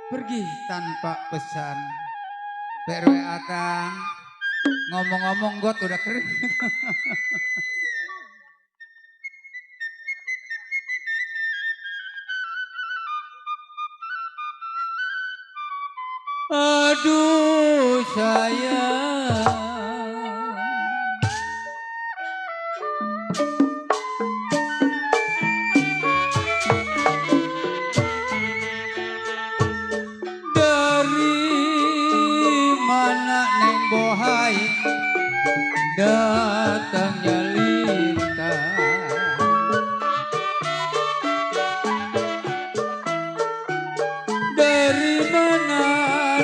Pergi tanpa pesan. PRW Atang ngomong-ngomong got udah kering. Aduh sayang, dari mana neng bohai datangnya lintang. Dari mana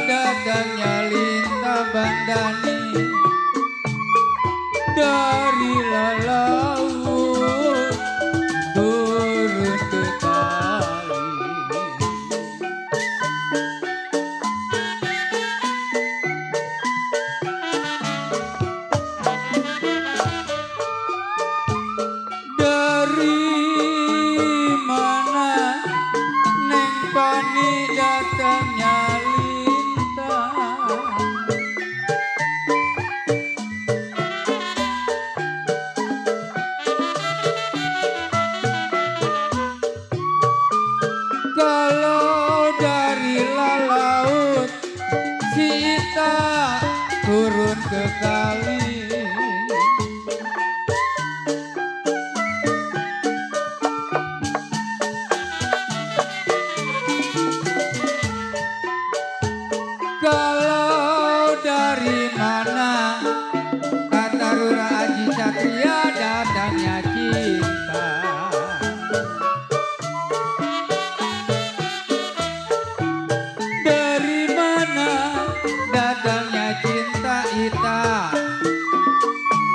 datangnya lintang bandani, dari laut turun ke kali. Dari mana neng pani datangnya lintang. Kalau dari laut kita turun ke kali. Kalau dari mana kata Rura Aji Satria datangnya cinta. Dari mana datangnya cinta ita,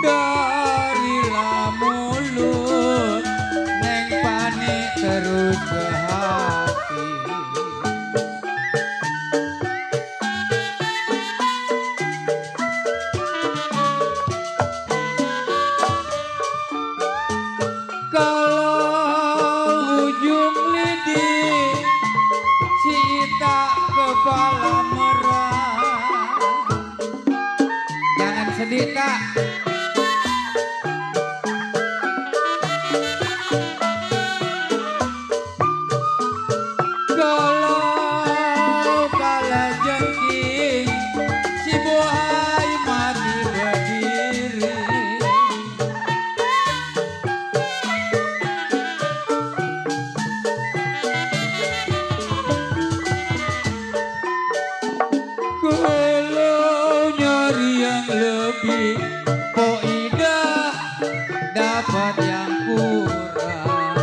dari mulut neng pani terus ke hati. Kalau ujung lidi Cita kepala merah. Jangan sedih Kak. Kalau kalah jengking si buai mati berdiri. Kalau nyari yang lebih, po ida dapat yang kurang.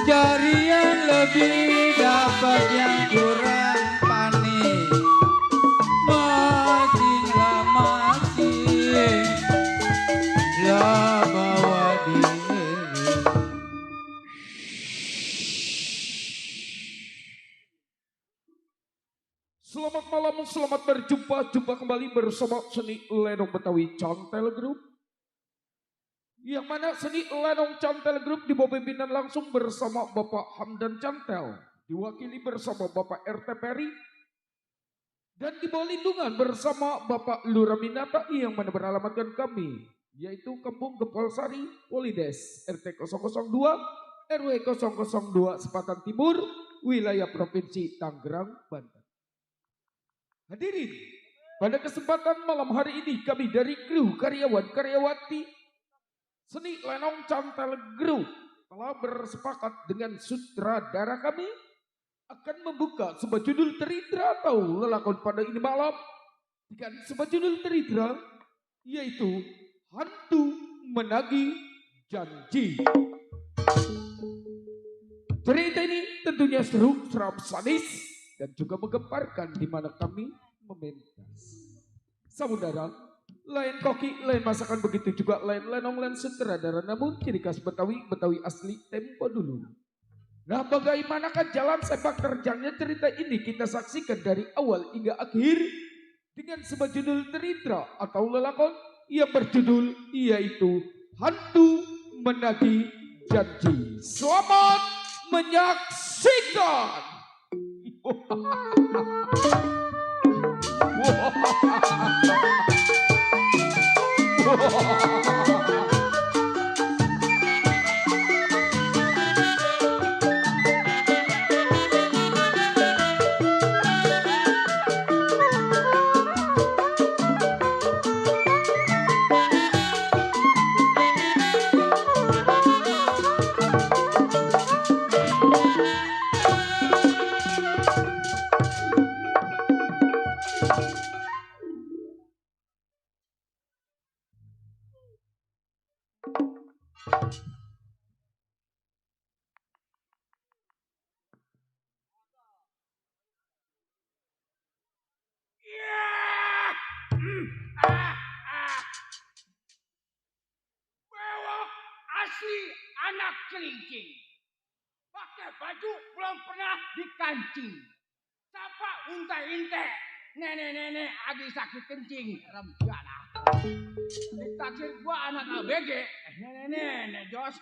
Cari yang lebih, dapat yang kurang. Panik masing lah bawa diri. Selamat malam, selamat berjumpa kembali bersama seni Lenong Betawi Cantel Group. Yang mana seni Lenong Cantel Group dibawa pimpinan langsung bersama Bapak Hamdan Cantel, diwakili bersama Bapak RT Peri, dan di bawah lindungan bersama Bapak Lurah Minata yang mana beralamatkan kami, yaitu Kampung Gempolsari, Polides, RT 002, RW 002, Sepatan Timur, wilayah Provinsi Tangerang, Banten. Hadirin, pada kesempatan malam hari ini kami dari kru karyawan-karyawati Seni Lenong Cantel Group telah bersepakat dengan sutradara kami akan membuka sebuah judul teridra atau lelakon pada ini malam dengan sebuah judul teridra yaitu Hantu Menagih Janji. Cerita ini tentunya seru, seram, sadis dan juga menggemparkan di mana kami mementas. Saudara, lain koki, lain masakan, begitu juga lain lenong, lain sutradara, namun ciri khas Betawi, Betawi asli tempo dulu. Nah, bagaimanakah jalan sepak terjangnya cerita ini kita saksikan dari awal hingga akhir dengan sebuah judul teridra atau lelakon yang berjudul yaitu Hantu Menagih janji. Selamat menyaksikan. Bewok asli anak celincing. Pakai baju belum pernah dikancing. Sapa unta-inte. Nenek-nenek lagi sakit kencing. Remjana. Ditaksir gua anak ABG. Nenek-nenek Jos.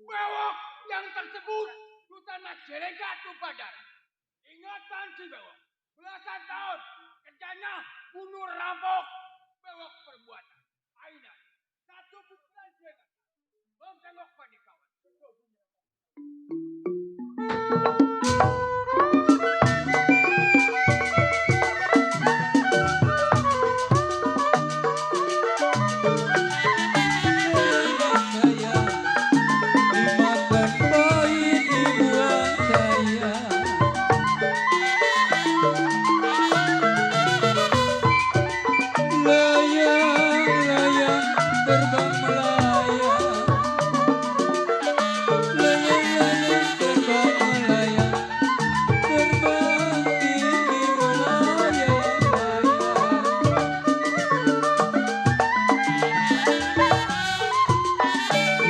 Bewok yang tersebut Sultan Cilegatu Badar. Ingatan si Bewok. Belasan tahun kerjanya bunuh rampok. Bewok perbuatan. Aina. Satu bulan jangan. Belum tengok pada kawan.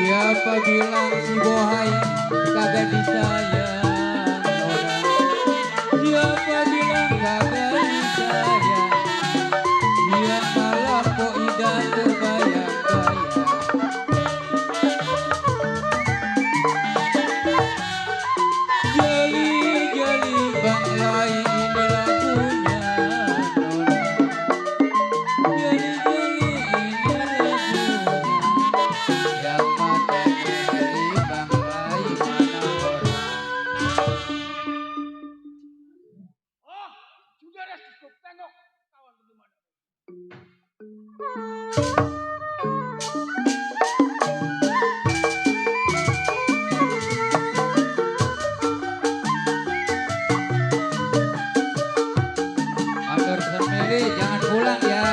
Siapa bilang si bohai kagak disayang orang? Siapa bilang kagak disayang? Dia malah kok indah terbayang-bayang. Jali-jali bang lain ini lagunya Nona. Jali-jali ini lagunya. Yang matanya jali bang lain mana orang. Oh, sudah dah cukup. Tengok kawan bagaimana. Atur semili jangan pulang ya.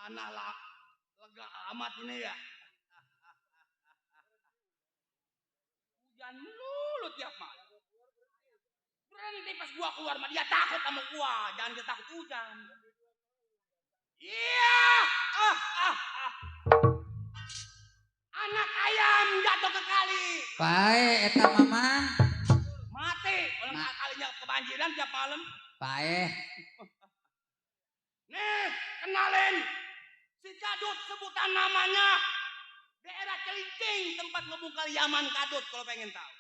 Tanah lega amat ini ya. Hujan melulu tiap malam. Berhenti pas gua keluar mah dia takut sama gua. Jangan dia takut hujan. Iya. Anak ayam jatuh ke kali. Pae eta mamang. Mati. Kalau kalinya kebanjiran tiap malam. Pae. Nih, kenalin. Si Kadut sebutan namanya. Daerah Celincing, tempat ngebungkal Yaman Kadut kalau pengen tahu.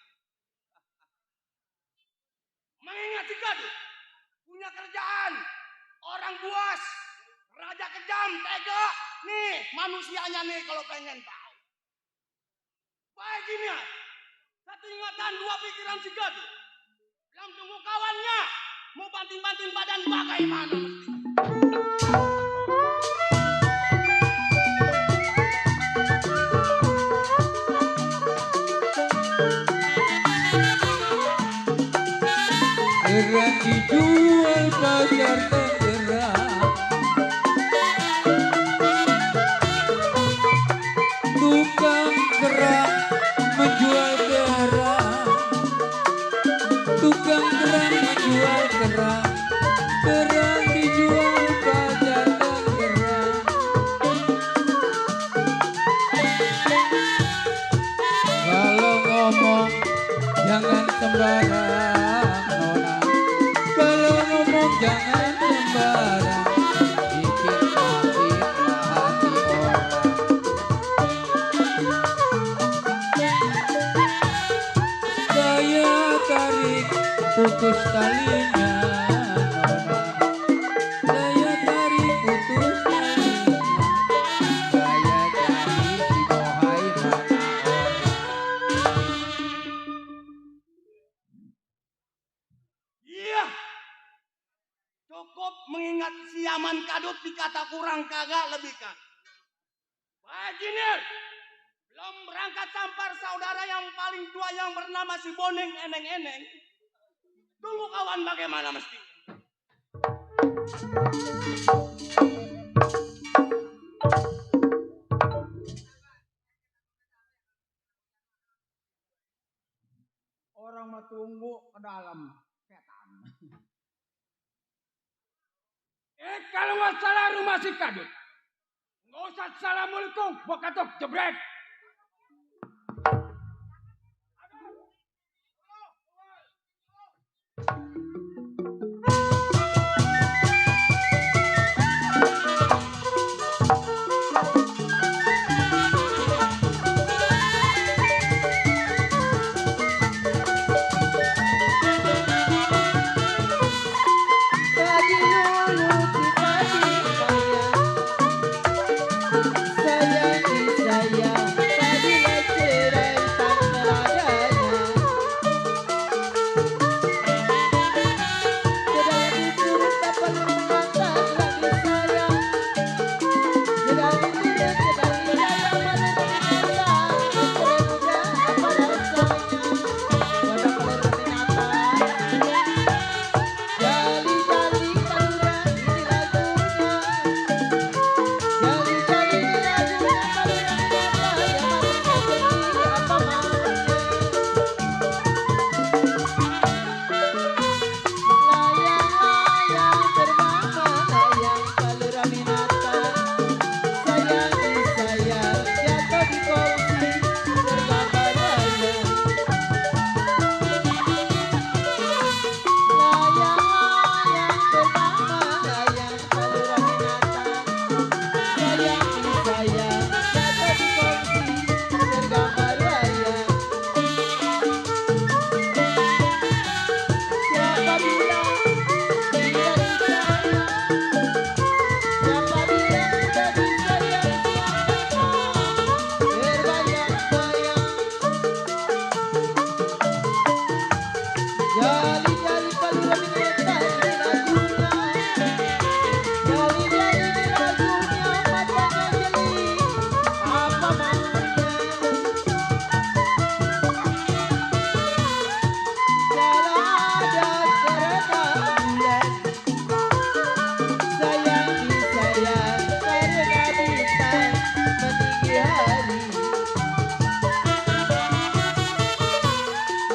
Mengingat si Kadut punya kerjaan, orang buas, raja kejam, tega. Nih, manusianya nih kalau pengen tahu. Baik gini ya. Satu ingatan, dua pikiran si Kadut. Yang tunggu kawannya, mau banting-banting badan bagaimana mesti. Gerak dijual pasar Tangerang. Tukang kerang menjual kerang. Tukang kerang menjual kerang. Kerang dijual pasar jangan sembarang nona. Kalau ngomong jangan sembarang, bikin sakitlah hati orang. Saya tarik putus talinya nona. Saya tarik putus talinya. Saya jadi si bohai mana orang. Iya. Cukup mengingat siaman kadut dikata kurang kagak lebih kan. Bajinir. Belum berangkat sampar saudara yang paling tua yang bernama si Boneng Eneng-Eneng. Tunggu kawan bagaimana mesti. Orang mah tunggu ke dalam setan. Kalau nggak salah rumah si kadut. Nggak usah assalamualaikum, gua katok jebret. Pagi lulu si pagi sayangi sayang, pagi cerai tanggal adanya. Sedang disuruh kapal mengantar lagi sayang, sedang disuruh sedang sayang pada binatang, istri muda apa rasanya pada keler binatang. Jali-jali kaluran ini lagunya, jali-jali ini lagunya kaluran apa yang matanya jadi apa maunya. Layang-layang terbang melayang kaluran binatang, sayangi sayang jatuh di kursi tergambar layang. Layang-layang terbang melayang kaluran binatang, sayangi sayang jatuh di kursi tergambar layang. Siapa bilang tidak disayang? Siapa bilang tidak disayang? Berbayang-bayang. Jali-jali kaluran binatang ini lagunya, jali-jali ini lagunya matanya jeli apa maunya. Kalau ada gerhana bulan, sayangi sayang karena bintang meninggi hari.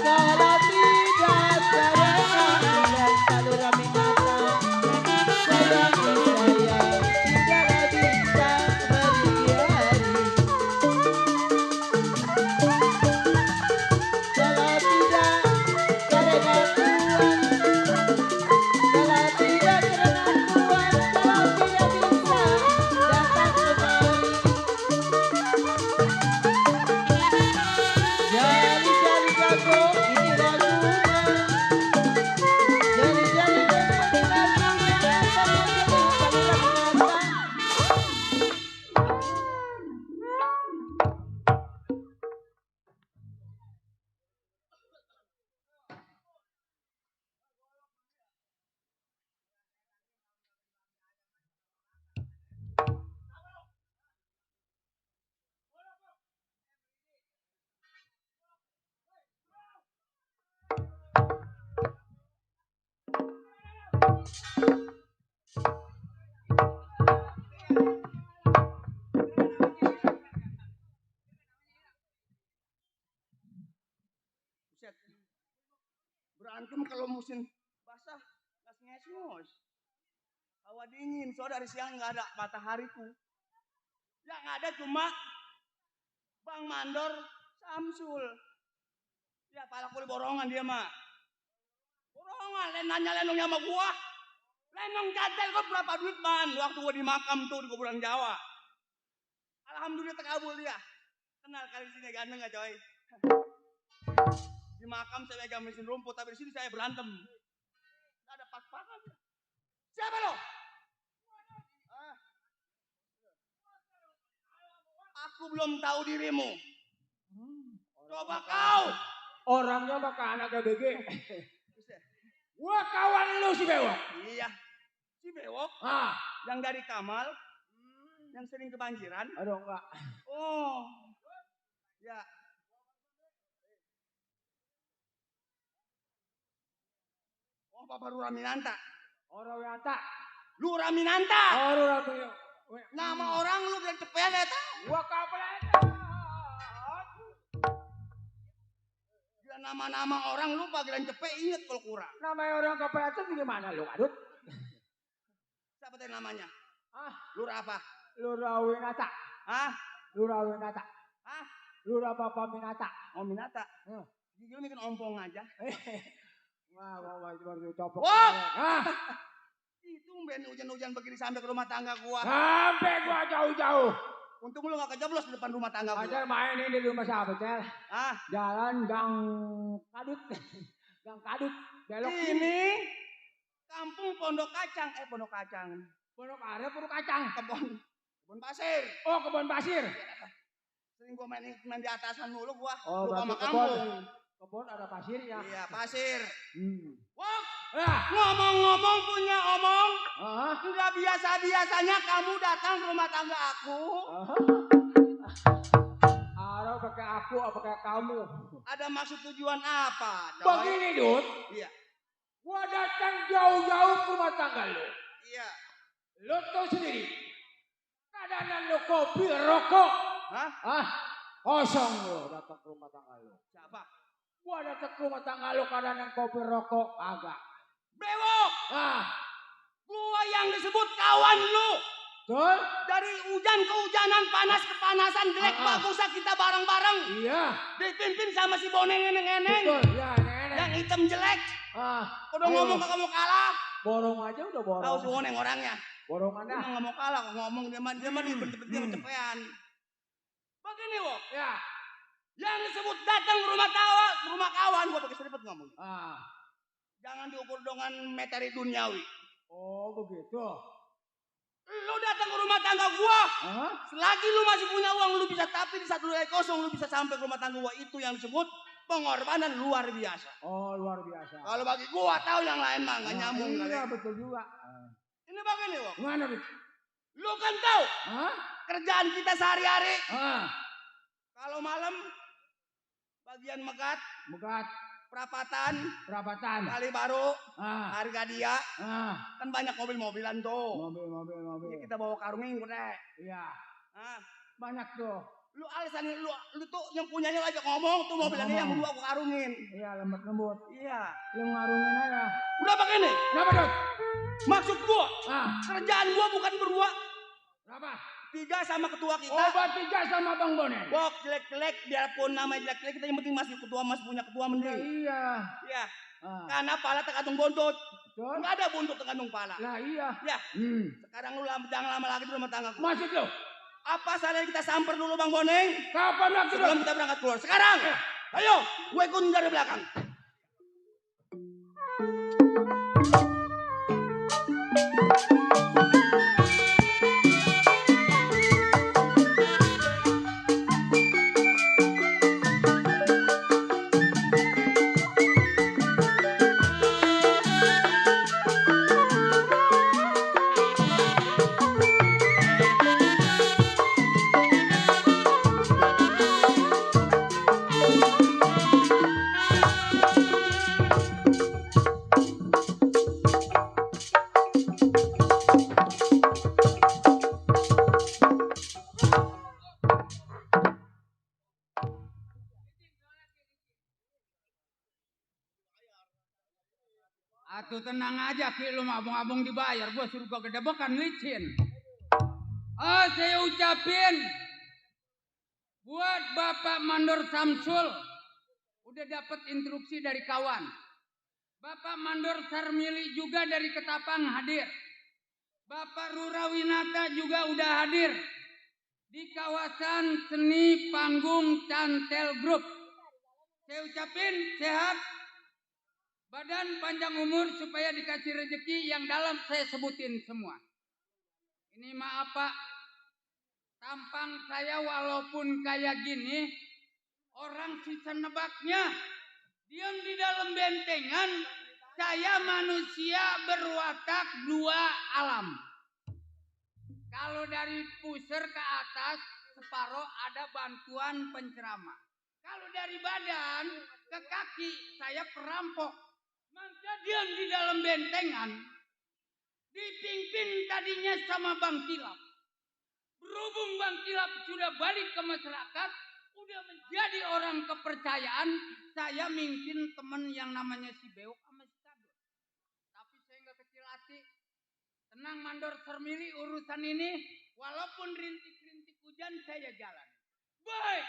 Kalau tidak gerhana bulan kaluran binatang, sayangi sayang tidaklah bintang meninggi hari. Kalau tidak karena Tuhan, kalau tidak karena Tuhan, kalau tidak bisa datang kemari. Jali-jali jago ini lagunya, jali-jali jago ini lagunya, matanya jeli kaluran binatang. Buset. Berantem kalau musim basah nges-nges. Hawa dingin, soalnya dari siang nggak ada matahari tuh. Yang ada cuma Bang Mandor Samsul. Ya pala kuli borongan dia mah. Borongan, nanya lenongnya sama gua. Lenong cantel gua berapa duit man? Waktu gua di makam tuh di kuburan Jawa. Alhamdulillah terkabul dia. Kenal kali di sini ganteng gak coy? Di makam saya megang mesin rumput, tapi di sini saya berantem. Gak ada pas-pasan. Siapa lo? Aku belum tahu dirimu. Coba kau. Orangnya mah ke anak GBG. Gua kawan lu si Bewok. Iya. Si Bewok Ah, yang dari Kamal. Yang sering kebanjiran. aduh enggak. Oh. Ya. Oh, Bapak Luraminanta. Orang Wiata. Luraminanta. Orang Nama orang lu bilang cepean eta. gua kapal Bila nama-nama orang lu panggilan cepet inget kalau kurang. namanya orang kapal itu gimana lu, Adut? Siapa tadi namanya? Ah, Lura apa? Lura Winata. Hah? Lura Winata. Hah? Lura Bapak Minata. Oh Minata. Hmm. Gigi lu bikin ompong aja. Wah, baru copok. Wah! Ah, Itu ben hujan-hujan begini sampai ke rumah tangga gua. sampai gua jauh-jauh. Untung lu gak kejeblos di depan rumah tangga gua. Ada main ini di rumah siapa, Cel? Ah, Jalan Gang Kadut. Gang Kadut. Belok sini. ini kampung Pondok Kacang. Pondok Kacang. Pondok Are, Pondok Kacang. Kebon pasir. Oh, Kebon Pasir. Sering gua main di atasan mulu gua. Oh, Lupa berarti sama kebon. kampung. Kebon ada pasirnya. Iya, pasir. Wah, Ya. ngomong-ngomong punya omong. Ah. Enggak biasa-biasanya kamu datang ke rumah tangga aku. Ada pakai aku apa pakai kamu? Ada maksud tujuan apa? Coy? Begini, Dut. Iya. Gua datang jauh-jauh ke rumah tangga lu. Iya. Lu tahu sendiri. Keadaan lu kopi, rokok. Hah? Ah, kosong lu datang ke rumah tangga lu. Siapa? Gua datang ke rumah tangga lu keadaan kopi, rokok, agak. Bewok. Ah, Gua yang disebut kawan lu. betul? Dari hujan ke hujanan, panas ke panasan, jelek bagusnya kita bareng-bareng. Iya. Dipimpin sama si Boneng eneng-eneng. Betul, ya, nenek. Yang hitam jelek. Ah, Udah ayo. ngomong kagak mau kalah. Borong aja udah borong. Tahu si Boneng orangnya. Borongannya. Emang nggak mau kalah, kok ngomong dia mah dia cepean. Begini Wok, Ya. yang disebut datang ke rumah kawan, gua pakai seripet ngomong. Ah. Jangan diukur dengan materi duniawi. Oh, begitu. Lu datang ke rumah tangga gua, Hah? selagi lu masih punya uang, lu bisa tapi di satu helai kosong, lu bisa sampai ke rumah tangga gua. Itu yang disebut pengorbanan luar biasa. Oh, luar biasa. Kalau bagi gua tahu yang lain mah nggak nyambung kali. Iya, betul juga. Ini begini Wok, Gimana, Dik? lu kan tahu Hah? kerjaan kita sehari-hari. Ah, Kalau malam bagian Megat, Megat, Perapatan, perapatan. Kali Baru, Ah, Hargadia, ah. kan banyak mobil-mobilan tuh. Mobil. Ya, kita bawa karungin deh. Iya, Nah, banyak tuh. lu alasan lu tuh yang punyanya aja ngomong tuh mobilannya yang berdua aku karungin. Iya, lembut-lembut. Iya. Lu ngarungin aja. Udah begini. Kenapa, Dot? Maksud gua, Ah, kerjaan gua bukan berdua. kenapa? 3 sama ketua kita. Obat 3 sama Bang Bonen. Bok jelek-jelek biarpun namanya jelek-jelek kita yang penting masih punya ketua Ya, mending. iya. Iya. Ah, Karena pala tergantung buntut. betul. Enggak ada buntut tergantung pala. Lah iya. Ya, Hmm. sekarang lu jangan lama lagi di rumah tangga gua. Maksud lu? Apa salahnya kita samper dulu Bang Boneng? Kapan waktu, Dot? Sebelum kita berangkat keluar. Sekarang. Ayo, gue ikut dari belakang. Atuh tenang aja Ki, lu mah abang-abang dibayar, gua suruh gua gedebekan licin. Saya ucapin buat Bapak Mandor Samsul, udah dapat instruksi dari kawan. Bapak Mandor Sarmili juga dari Ketapang hadir. Bapak Rurawinata juga udah hadir di kawasan seni panggung Cantel Group. Saya ucapin sehat, badan panjang umur supaya dikasih rezeki yang dalam saya sebutin semua. Ini maaf Pak, tampang saya walaupun kayak gini, orang susah nebaknya. Diam di dalam bentengan, saya manusia berwatak dua alam. Kalau dari pusar ke atas, separoh ada bantuan penceramah. Kalau dari badan ke kaki, saya perampok. Maka diam di dalam bentengan, dipimpin tadinya sama Bang Kilap. Berhubung Bang Kilap sudah balik ke masyarakat, udah menjadi orang kepercayaan, saya mimpin teman yang namanya si Beok sama si Kadut. Tapi saya nggak kecil hati. Tenang Mandor Sarmili, urusan ini walaupun rintik-rintik hujan saya jalan. Baik,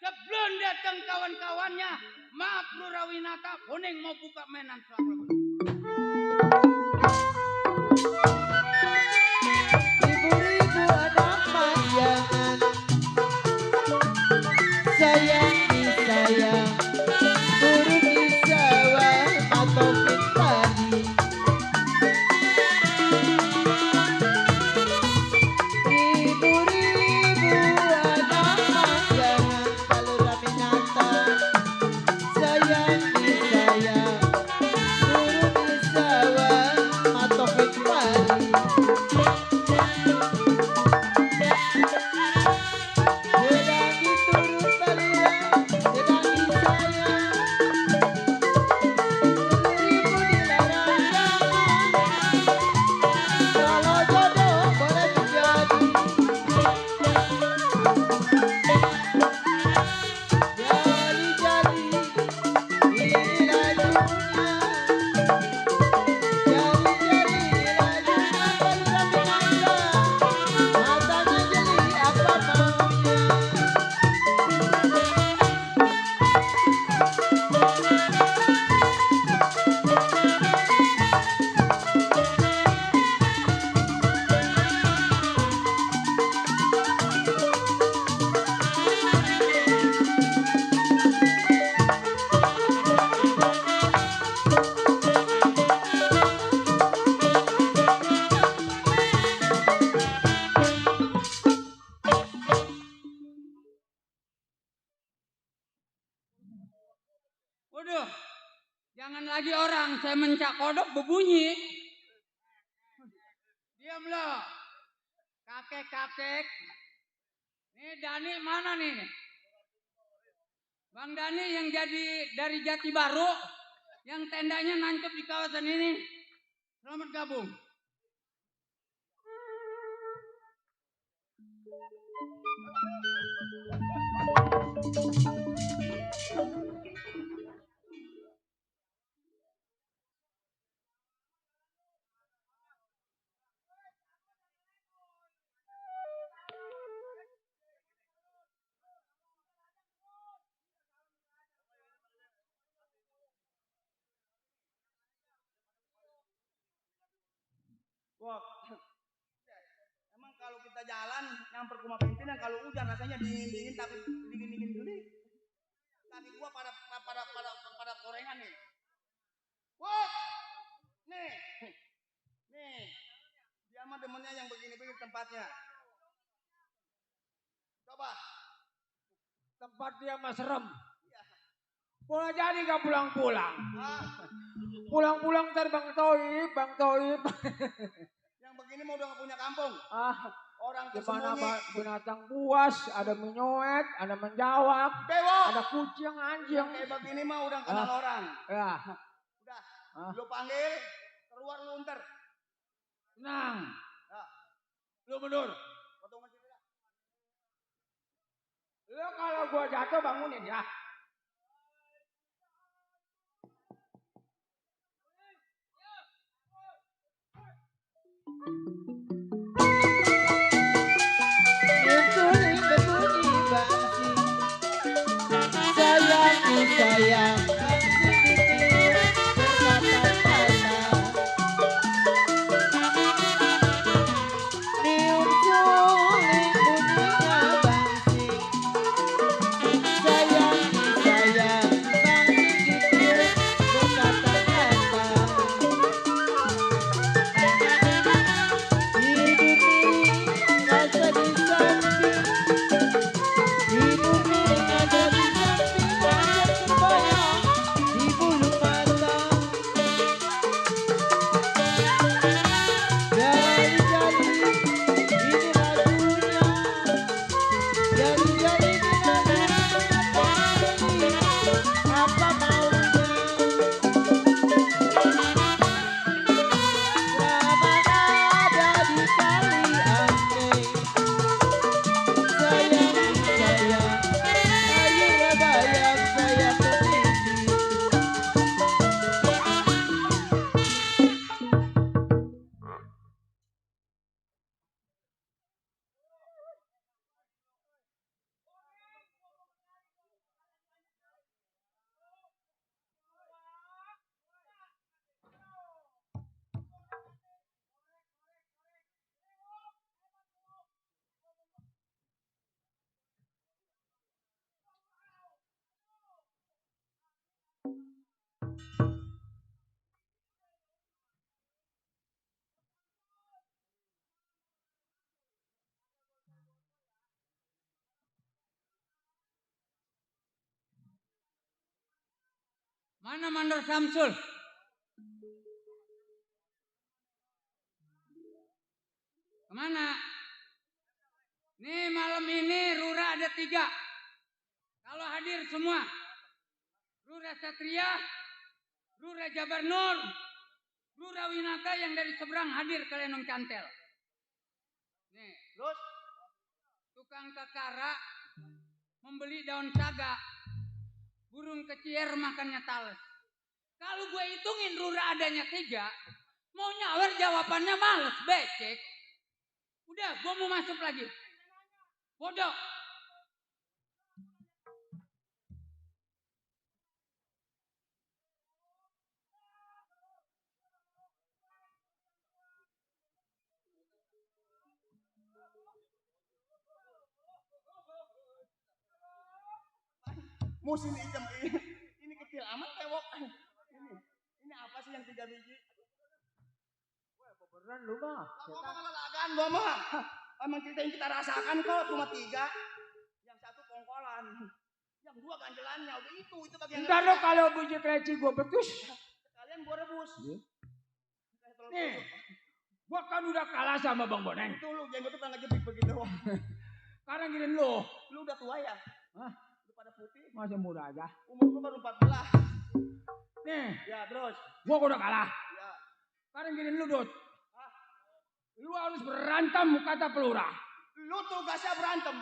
sebelum datang kawan-kawannya, maaf Rurawinata, Boneng mau buka mainan selama. Ibu-ibu anak panjangan, sayangi sayang, burung di sawah atau pintari. Ribu-ribu anak panjangan, kalau Raminata, sayangi sayang, burung di sawah atau pintari. Sedangi turun balian, sedangi sayang, ribu dilarang jangan, kalau jodoh boleh terjadi. Jadi, inilah dunia. Jadi, inilah dunia. Kalau Raminata, matanya jeli apa maunya. Waduh, jangan lagi orang, saya mencak kodok berbunyi. Diam loh, kakek-kakek. Nih Dani mana nih? Bang Dani yang jadi dari Jati Baru, yang tendanya nancep di kawasan ini. Selamat gabung. Wah, emang kalau kita jalan nyamper ke rumah pimpinan, kalau hujan rasanya dingin-dingin tapi dingin-dingin geli. Kaki gua pada korengan nih. Wah, nih, dia mah demennya yang begini-begini tempatnya. Coba, Tempat dia mah serem. Boleh jadi gak pulang-pulang. Pulang-pulang ntar Bang Toib. yang begini mah udah gak punya kampung. Orang Di mana tersembunyi. binatang buas, ada menyoet, ada menjawab, Bewok. ada kucing, anjing. Yang kayak begini mah udah kenal orang. Ya, Udah, lu panggil, keluar lu ntar. tenang. Nah, Lu mundur. potongan sini dah. Lu kalau gua jatuh bangunin ya. Berbunyi bangsi, sayangi sayang langsung ditiup berkata-kata. Nium suling bunyinya bangsing. Sayang sayang langsung ditiup berkata-kata. Hidup ini rasa di samping. Hidup ini ada di samping, ada terbayang di bulu mata. Jali-jali ini lagunya, jali-jali ini lagunya, apa maunya? Selamat ada di kali angke. Sayang, sayang, ayo bayang saya peniti. Mana Mandor Samsul? Kemana? Nih malam ini Rura ada 3. Kalau hadir semua. Rura Satria, Rura Jabar Nur, Rura Winata yang dari seberang hadir ke Lenong Cantel. Nih, Terus tukang kekara membeli daun saga. Burung kecier makannya tales. Kalau gue hitungin Rura adanya 3, mau nyawer jawabannya males, becek. Udah, gue mau masuk lagi. Bodoh. musim hitam ini kecil amat tewok. Ini apa sih yang 3 biji? Beneran lu mah. Gua mah kagak gua mah. Emang cerita yang kita rasakan kok cuma 3. Yang 1 pongkolan. Yang 2 ganjelannya. Udah itu bagian. Ntar lo kalau biji keleci gue betus. Sekalian gua rebus. Nih, gua kan udah kalah sama Bang Boneng. Itu lu jenggot tuh pernah ngejepit begitu. Sekarang gini lo. Lu udah tua ya? Hah? Lu pada putih. Masih muda aja. Umur gua baru 14. Nih, Ya terus. gua udah kalah. Ya. Sekarang gini lu Dut. Lu harus berantem kata pelurah. Lu tugasnya berantem.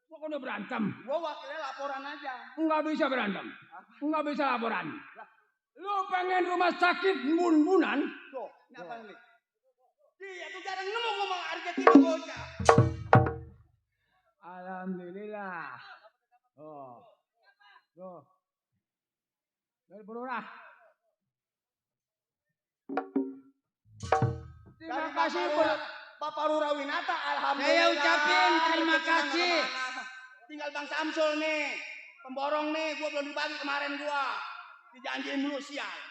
Gua kan udah berantem. Gua wakilnya laporan aja. Enggak bisa berantem. Enggak bisa laporan. Lu pengen rumah sakit bun-bunan? Tuh, ini apa nih? Iya tuh jarang nemu ngomong harga 3 bocah. Alhamdulillah. Oh. Tuh. Dari pelurah. Terima kasih Bapak Rura Winata, alhamdulillah. Saya ucapin terima Rezeki kasih. kemana-mana. Tinggal Bang Samsul nih, pemborong nih, gua belum dibagi kemarin gua. Dijanjiin dulu siang.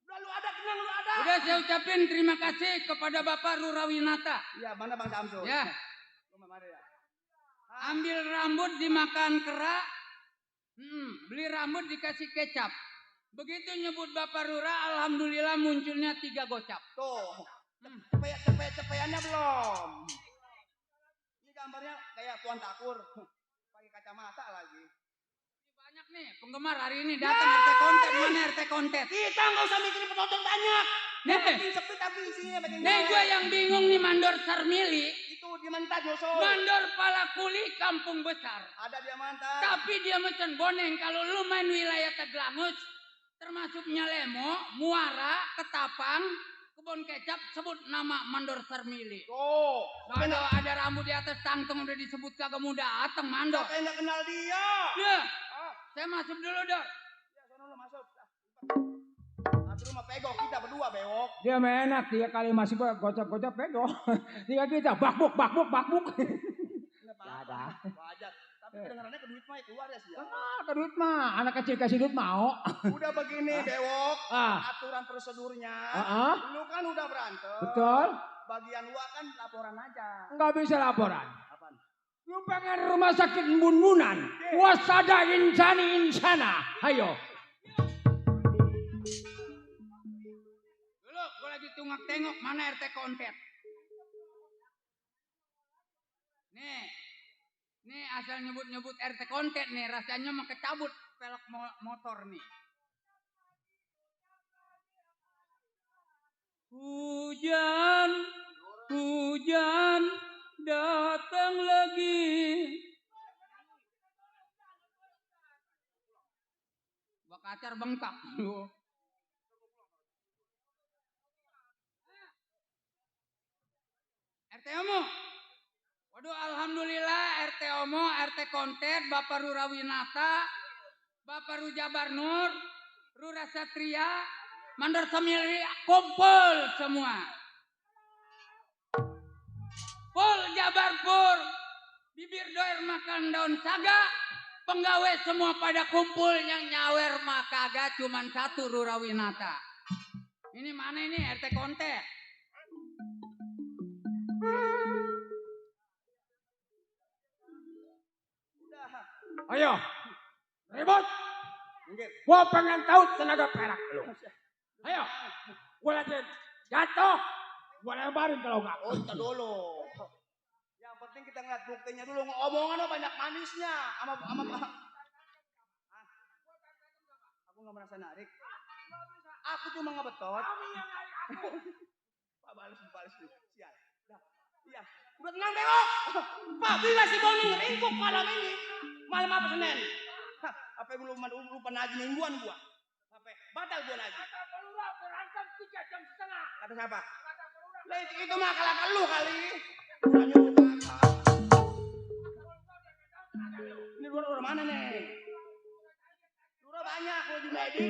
Udah lu ada, tenang lu ada. Udah saya ucapin terima kasih kepada Bapak Rura Winata. Iya, mana Bang Samsul? Ya. Gua mau mari ya. Ambil rambut dimakan kera. Beli rambut dikasih kecap. Begitu nyebut Bapak Rura, alhamdulillah munculnya 3 gocap. Tuh. Cepeannya belum. Ini gambarnya kayak Tuan Takur. Pakai kacamata lagi. Banyak nih penggemar hari ini datang RT konten. Mana RT konten? Kita nggak usah mikirin penonton banyak. Nih, Makin sepi tapi isinya makin nih gue yang bingung nih Mandor Sarmili. itu dia mentat nyusul. Mandor Palakuli kampung besar. Ada dia mantan. Tapi dia macam boneng. Kalau lu main wilayah Tegelangus, termasuk Nyalemo, Muara, Ketapang, Kebon Kecap, sebut nama Mandor Sarmili. Tuh. Ada rambut di atas tangtung udah disebut kagak muda ateng Mandor. Siapa yang nggak kenal dia? Ya, Saya masuk dulu, Dor. Ya, sono lu masuk. Satu rumah pegok kita berdua bewok. Dia enak, dia kali masih gocap-gocap pego. Dia kita bakbuk. Nggak ada. Wajar. Tapi kedengarannya ke duit mah keluar ya sih. Ya. Ke duit mah, anak kecil kasih duit mau. Udah begini bewok, Ah. aturan prosedurnya. Lu kan udah berantem. Betul. Bagian gua kan laporan aja. Enggak bisa laporan. Apaan? Lu pengen rumah sakit bun-bunan. Wasada insana. Ayo. Dulu, gue lagi tunggu tengok mana RT kontet. Nih asal nyebut-nyebut RT kontet nih, rasanya mau kecabut pelek motor nih. Hujan datang lagi. Bakacar bengkak. RT Omo. Waduh, alhamdulillah RT Omo, RT Kontet, Bapak Rurawinata, Bapak Rujabar Nur, Rura Satria, Mandor Samili kumpul semua. Pul Jabar Pur, bibir doer makan daun saga, penggawe semua pada kumpul, yang nyawer mah kagak cuman satu Rurawinata. Ini mana ini RT Kontet? Ayo. Ribut. Gua pengen tahu tenaga perak lu. Ayo. Gua lagi jatuh. Gua lebarin kalau enggak. Oh, kita dulu. Yang penting kita ngeliat buktinya dulu. Omongan lo banyak manisnya. Aku nggak merasa narik. Aku cuma ngebetot. Pak balas nih. Sial. Iya. Udah tenang bewok. Pak, bila si Boni ngeringkuk malam ini. Malam apa Senin? Apa yang lupa nagih mingguan gua? Apa? Batal gua nagih. Kata pelurah berangkat 3 jam setengah. Kata siapa? Lah itu mah kalahkan lu kali. Nyuruh kakak. Ini lurah mana nih? Lurah banyak kalau di Medik.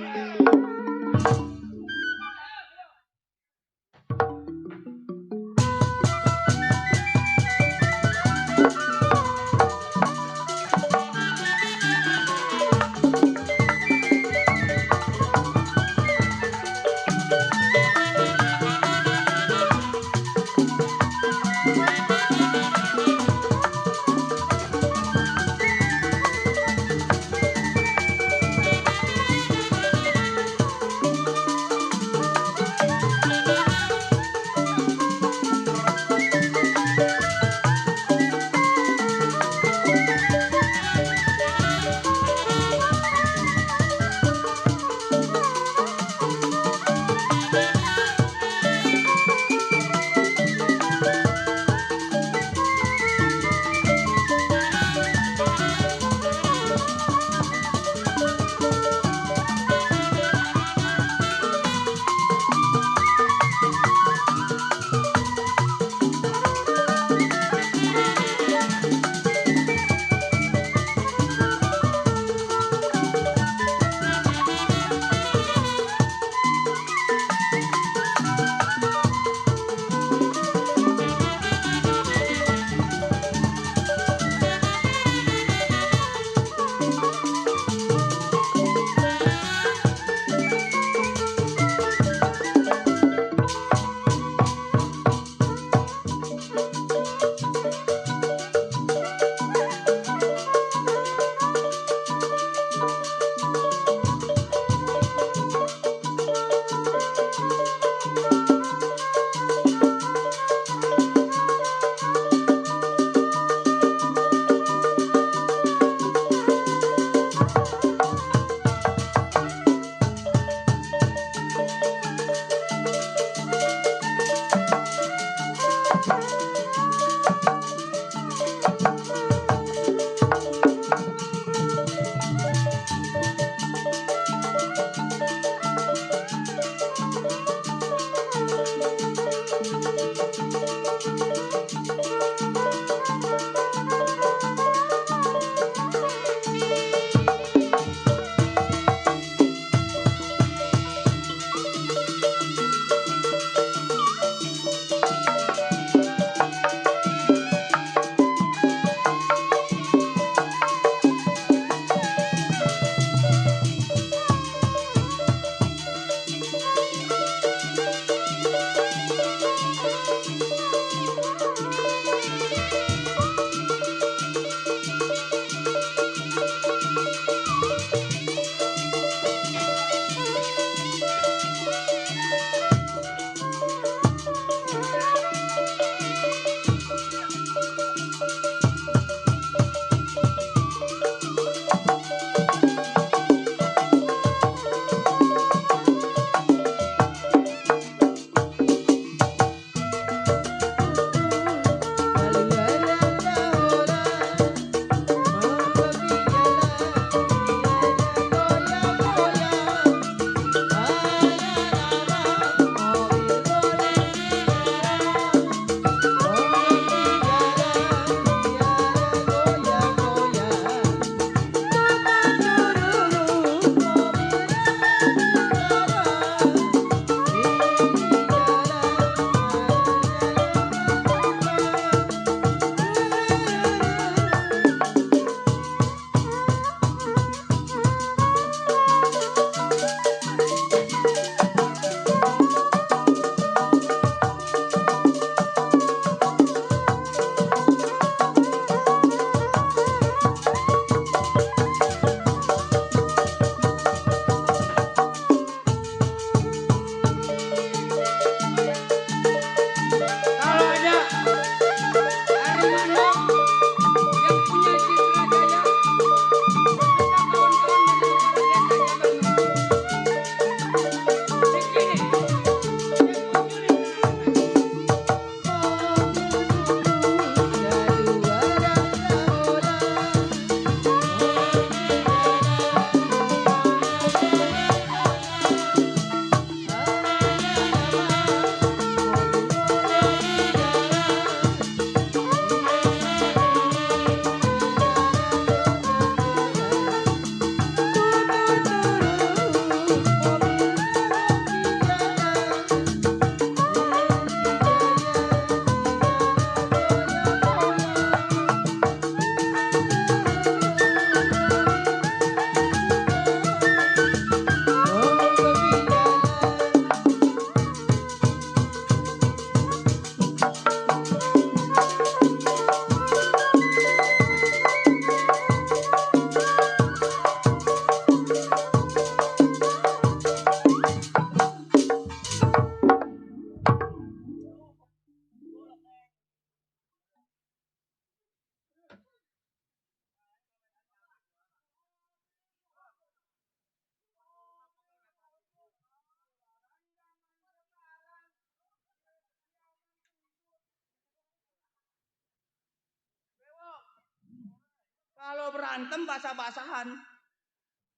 Kalau berantem basah-basahan.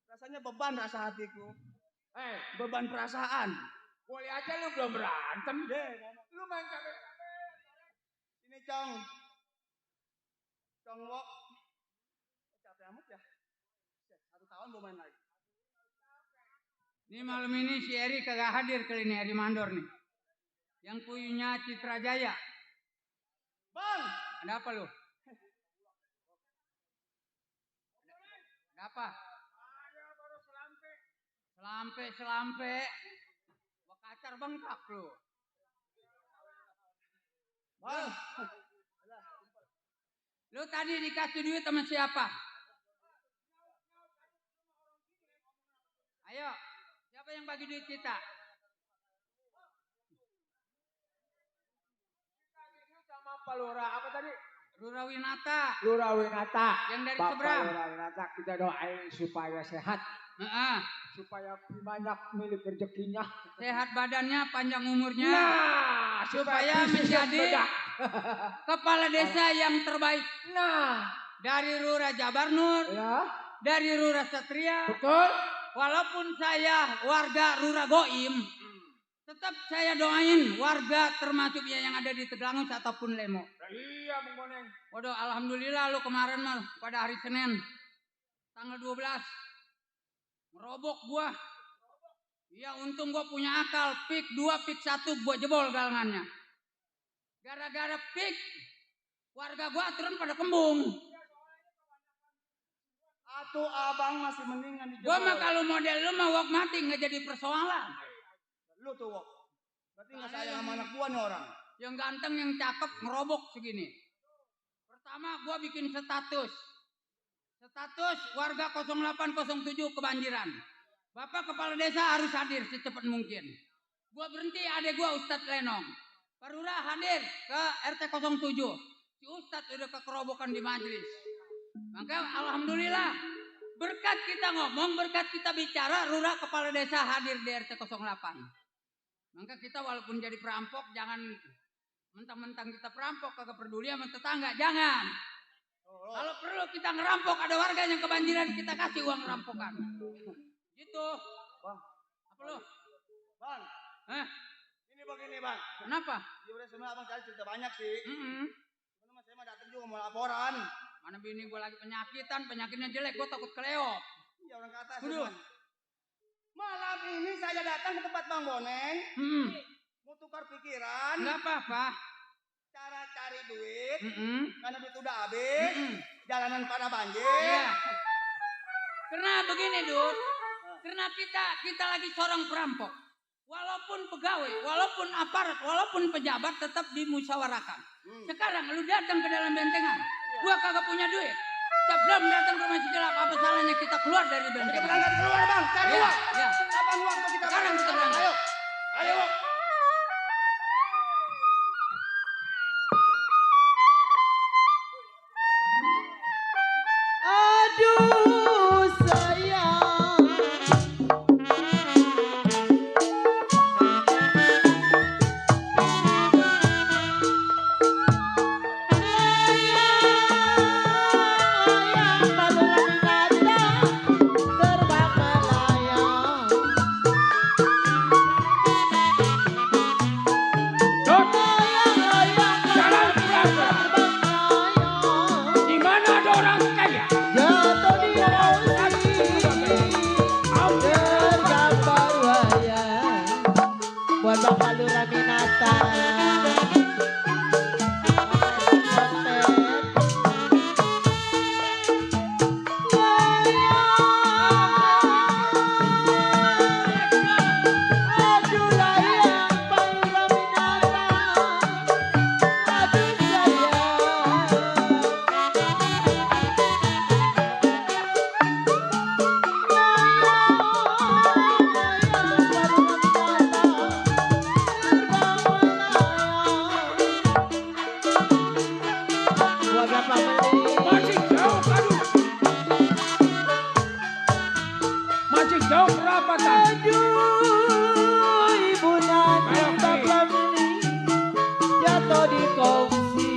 Rasanya beban rasa hatiku. Beban perasaan. Boleh aja lu belum berantem. Lu main capek-capek. Ini Cong. Cong Wok. Capek amat ya. 1 tahun mau main lagi. Ini malam ini si Eri kagak hadir kali ini, Eri Mandor nih. Yang punya Citra Jaya. Bang. Ada apa lu? Ada apa? Selampe. Gua kacar bengkak lu. Bang. Lu tadi dikasih duit sama siapa? Ayo, siapa yang bagi duit kita? Sama Pak Lurah apa tadi? Lurah Winata. Lurah Winata. Yang dari Bapak seberang. Lurah Winata kita doain supaya sehat. Heeh. Supaya banyak milik rezekinya. Sehat badannya, panjang umurnya. Nah, supaya bisnisnya menjadi meledak. kepala desa yang terbaik. Nah, Dari Lurah Jabar Nur, ya, dari Lurah Satria. betul. Walaupun saya warga Lurah Goim, tetap saya doain warga termasuk ya yang ada di Tegalangus ataupun Lemo. Iya, Bang Boneng. Waduh, alhamdulillah lu kemarin mah pada hari Senin tanggal 12 merobok gua. Iya, untung gua punya akal. Pik 2, pik 1 gua jebol galangannya. Gara-gara pik warga gua turun pada kembung. Atuh abang masih mendingan dijebol. Gua mah kalau model lu mah wok mati nggak jadi persoalan. Lu tuh Wok. Berarti nggak sayang sama anak gua nih orang. Yang ganteng, yang cakep ngerobok segini. Pertama gua bikin status warga 0807 kebanjiran. Bapak kepala desa harus hadir secepat mungkin. Gua berhenti adek gua Ustadz Lenong. Pak Lurah hadir ke RT 07. Si Ustadz udah kekerobokan di majelis. Maka alhamdulillah berkat kita ngomong, berkat kita bicara, Lurah kepala desa hadir di RT 08. Maka kita walaupun jadi perampok jangan mentang-mentang kita perampok kagak peduli sama tetangga, jangan. Kalau perlu kita ngerampok, ada warga yang kebanjiran, kita kasih uang rampokan. Gitu. Bang. Apa lu? Bang. Ini begini Bang. Kenapa? Ya udah sebenarnya abang cari cerita banyak sih. Mm-mm. Sebenarnya saya mah datang juga mau laporan. Mana bini gue lagi penyakitnya jelek, gue takut keleop. Iya orang ke atas. Waduh. Malam ini saya datang ke tempat Bang Boneng. Mau tukar pikiran. Enggak apa-apa. Cara cari duit. Mm-mm. Karena duit udah habis. Mm-mm. Jalanan pada banjir. Iya. Karena begini, Dut. Karena kita lagi seorang perampok. Walaupun pegawai, walaupun aparat, walaupun pejabat tetap dimusyawarakan. Sekarang lu datang ke dalam bentengan. Gua kagak punya duit. Sebelum datang ke rumah si Jelap, apa salahnya kita keluar dari Kita bentengan? berangkat keluar Bang. Cari Iya, uang. iya. Kapan waktu kita Sekarang kita berangkat. Ayo. Ayo. Aduh sayang. Layang Pak Lurah Winata terbang melayang. Layang-layang Pak Jalan Lurah berapa? terbang melayang. Di mana ada orang kaya? Jatuh di lausi tergambar wayang buat Bapak Lurah Winata. Aduh layang Pak Lurah Winata, aduh sayang. Masih jauh, aduh. Masih jauh berapa tadi? Ibu nanti Ayo, bapak beli jatuh di kongsi.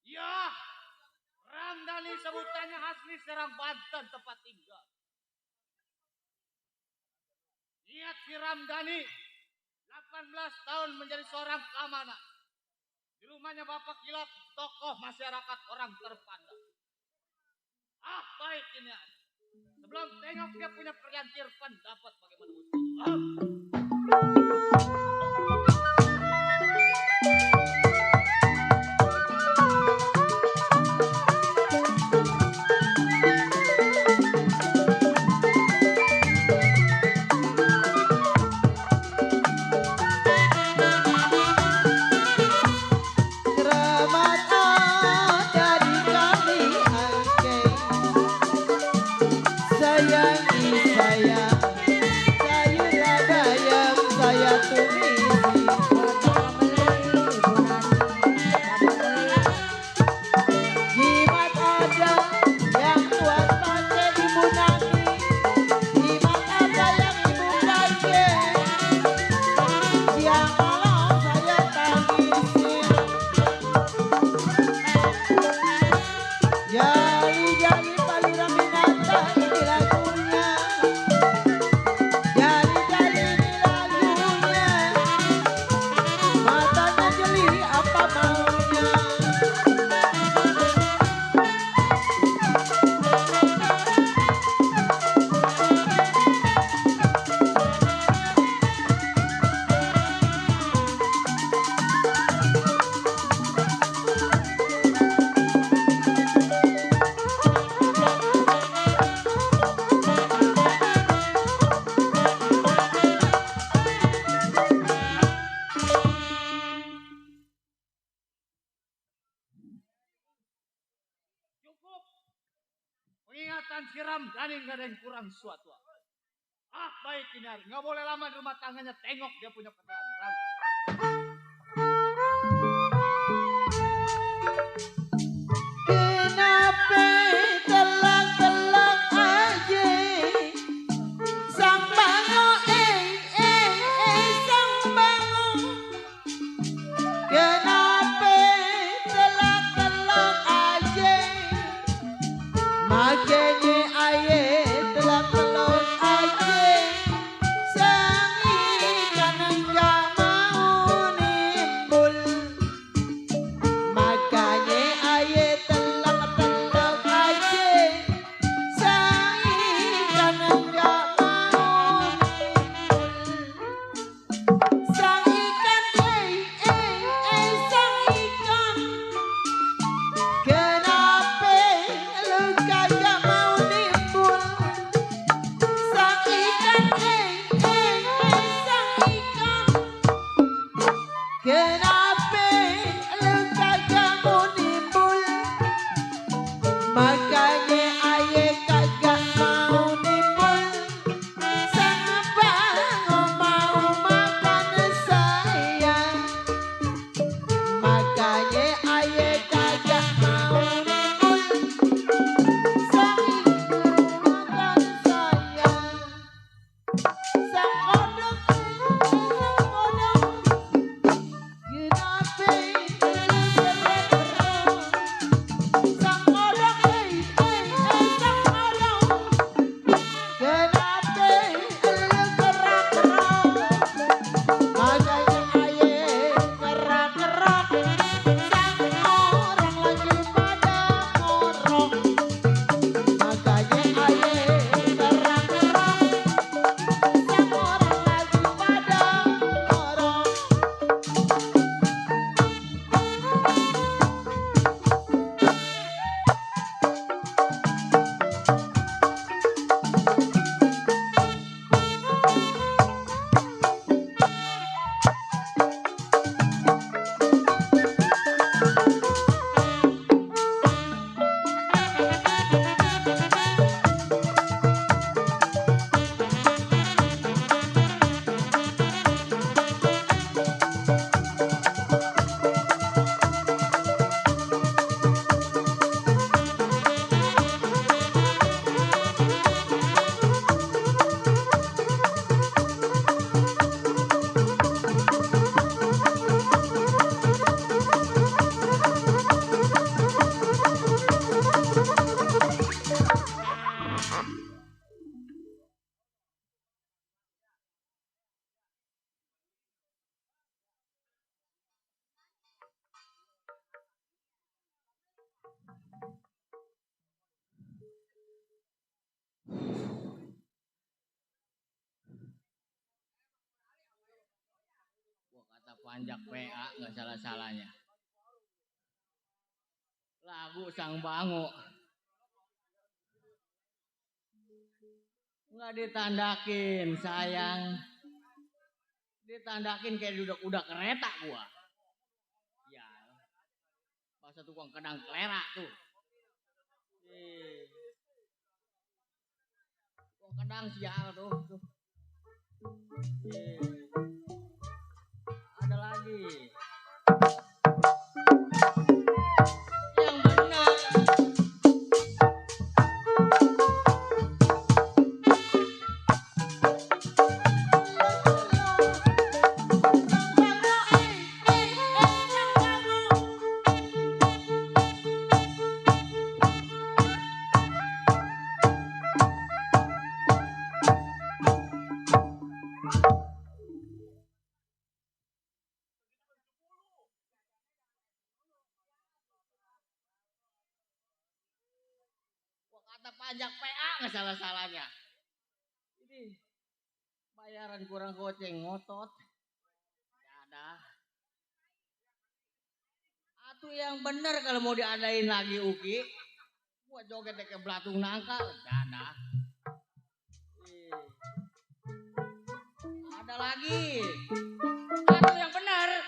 Ya, Ramdhani sebutannya asli Serang Banten tempat tinggal. Niat si Ramdhani 18 tahun menjadi seorang keamanan. Di rumahnya Bapak Kilap, tokoh masyarakat orang terpandang. Ah, baik ini. Sebelum tengok dia punya pernyataan dapat bagaimana. Jangan siram janin gak ada yang kurang suatu. Ah baik Kinyar, nggak boleh lama di rumah tangganya, tengok dia punya peran. Kenapa telak-telak aja sang bango sang bango. Kenapa telak-telak aja makanya aye telak-telak aja sang ikan enggak mau nimbul. Makanya aye telak-telak aja sang ikan enggak mau nimbul. Sang ikan sang ikan kenapa lu kagak mau nimbul. Sang ikan sang ikan kenapa lu kagak mau nimbul. Makanya aye kagak mau nimbul. Sang bango mau makan saya. Makanya aye kagak mau nimbul. Sang ikan makan saya. Sang kodok kenapa sang kodok sang kodok kenapa kerak-kerak. Makanya aye kerak-kerak. Sang orang lagi pada ngorok. Makanya aye kerak-kerak. Sang orang lagi pada ngorok. Wah, kata panjak PA nggak salah-salahnya. Lagu Sang Bango. Nggak ditandakin sayang. Ditandakin kayak udah kereta gua. Ya, bahasa tukang kedang kelera tuh. Tukang kedang sial tuh. Ada lagi. Yang benar. Kata pajak PA nggak salah-salahnya. Ini bayaran kurang goceng ngotot. Ya ada. Atuh yang bener kalau mau diadain lagi Uki. Buat joget ke belatung nangka. Ya ada. Ada lagi. Atuh yang bener.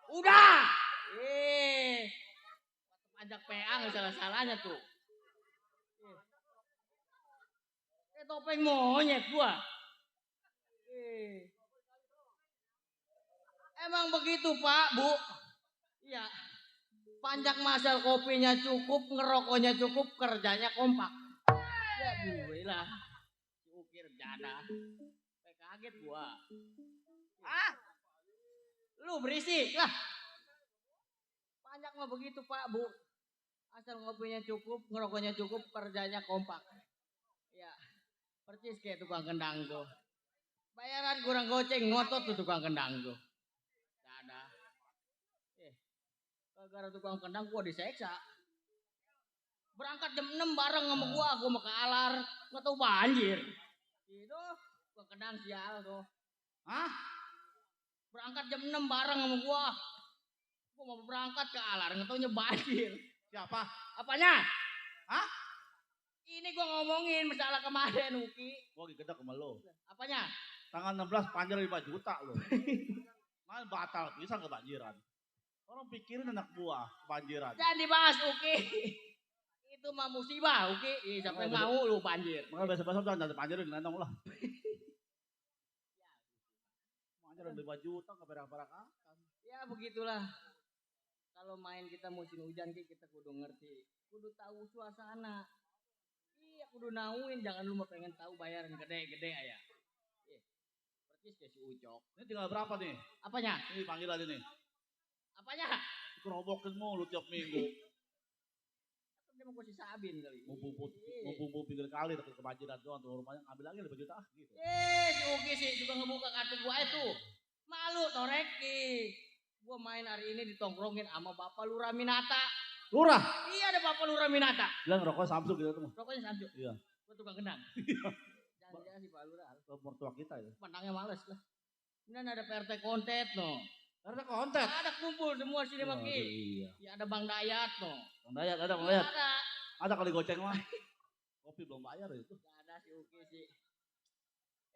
Udah. Pajak PA nggak salah-salahnya tuh. Topeng monyet gua. Emang begitu Pak, Bu? Iya. Panjang masal kopinya cukup, ngerokoknya cukup, kerjanya kompak. Ya gue lah. Ukir jada. Kaget gua. Ah? Lu berisik lah. Panjang mah begitu Pak, Bu. Asal ngopinya cukup, ngerokoknya cukup, kerjanya kompak. Ya. Percis kayak tukang kendang tuh. Bayaran kurang goceng, ngotot tuh tukang kendang tuh. Ada. Gara-gara tukang kendang gua diseksa. Berangkat jam 6 bareng sama gua mau ke Alar, nggak tahu banjir. Gitu, tukang kendang sial tuh. Hah? Berangkat jam 6 bareng sama gua mau berangkat ke Alar, nggak taunya banjir. Siapa? Apanya? Hah? Ini gua ngomongin masalah kemarin, Uki. Gua lagi gedek sama lo. Apanya? Tanggal 16 panjang 5 juta lo. Malah batal bisa kebanjiran. Orang pikirin anak buah kebanjiran. Jangan dibahas, Uki. Itu mah musibah, Uki. Siapa yang mau lu banjir? Makanya besok-besok jangan ada banjirin nendong lah. Banjiran 5 juta ke berak-berakan. Ya begitulah. Kalau main kita musim hujan kita kudu ngerti. Kudu tahu suasana. Iya kudu nauin. Jangan lu mau pengen tahu bayaran gede-gede ya. Percis kayak si Ucok. Ini tinggal berapa nih? Apanya? Ini panggilan ini. Apanya? Kerobokin mulu tiap minggu. Dia mau kasih sabin kali. Mumpung pinggir kali tapi kebanjiran doang tuh rumahnya ngambil lagi 5 juta gitu. Si Uki sih juga ngebuka kartu gua itu. Malu Toreki. Gua main hari ini ditongkrongin sama Bapak Lurah Minata. Lurah? Iya ada Bapak Lurah Minata. Bilang rokok Samsung gitu tuh. Rokoknya Samsung. Iya. Gua tukang kendang. Jangan si Pak Lurah. Mertua kita ya. Pandangnya males lah. Kemudian ada PRT Kontet no. Ada konten. Ada kumpul semua sini Maki. Iya. Ya ada Bang Dayat no. Bang Dayat, ada Bang Dayat. Ada. Ada kali goceng mah. Kopi belum bayar itu. Gak ada si Uki sih.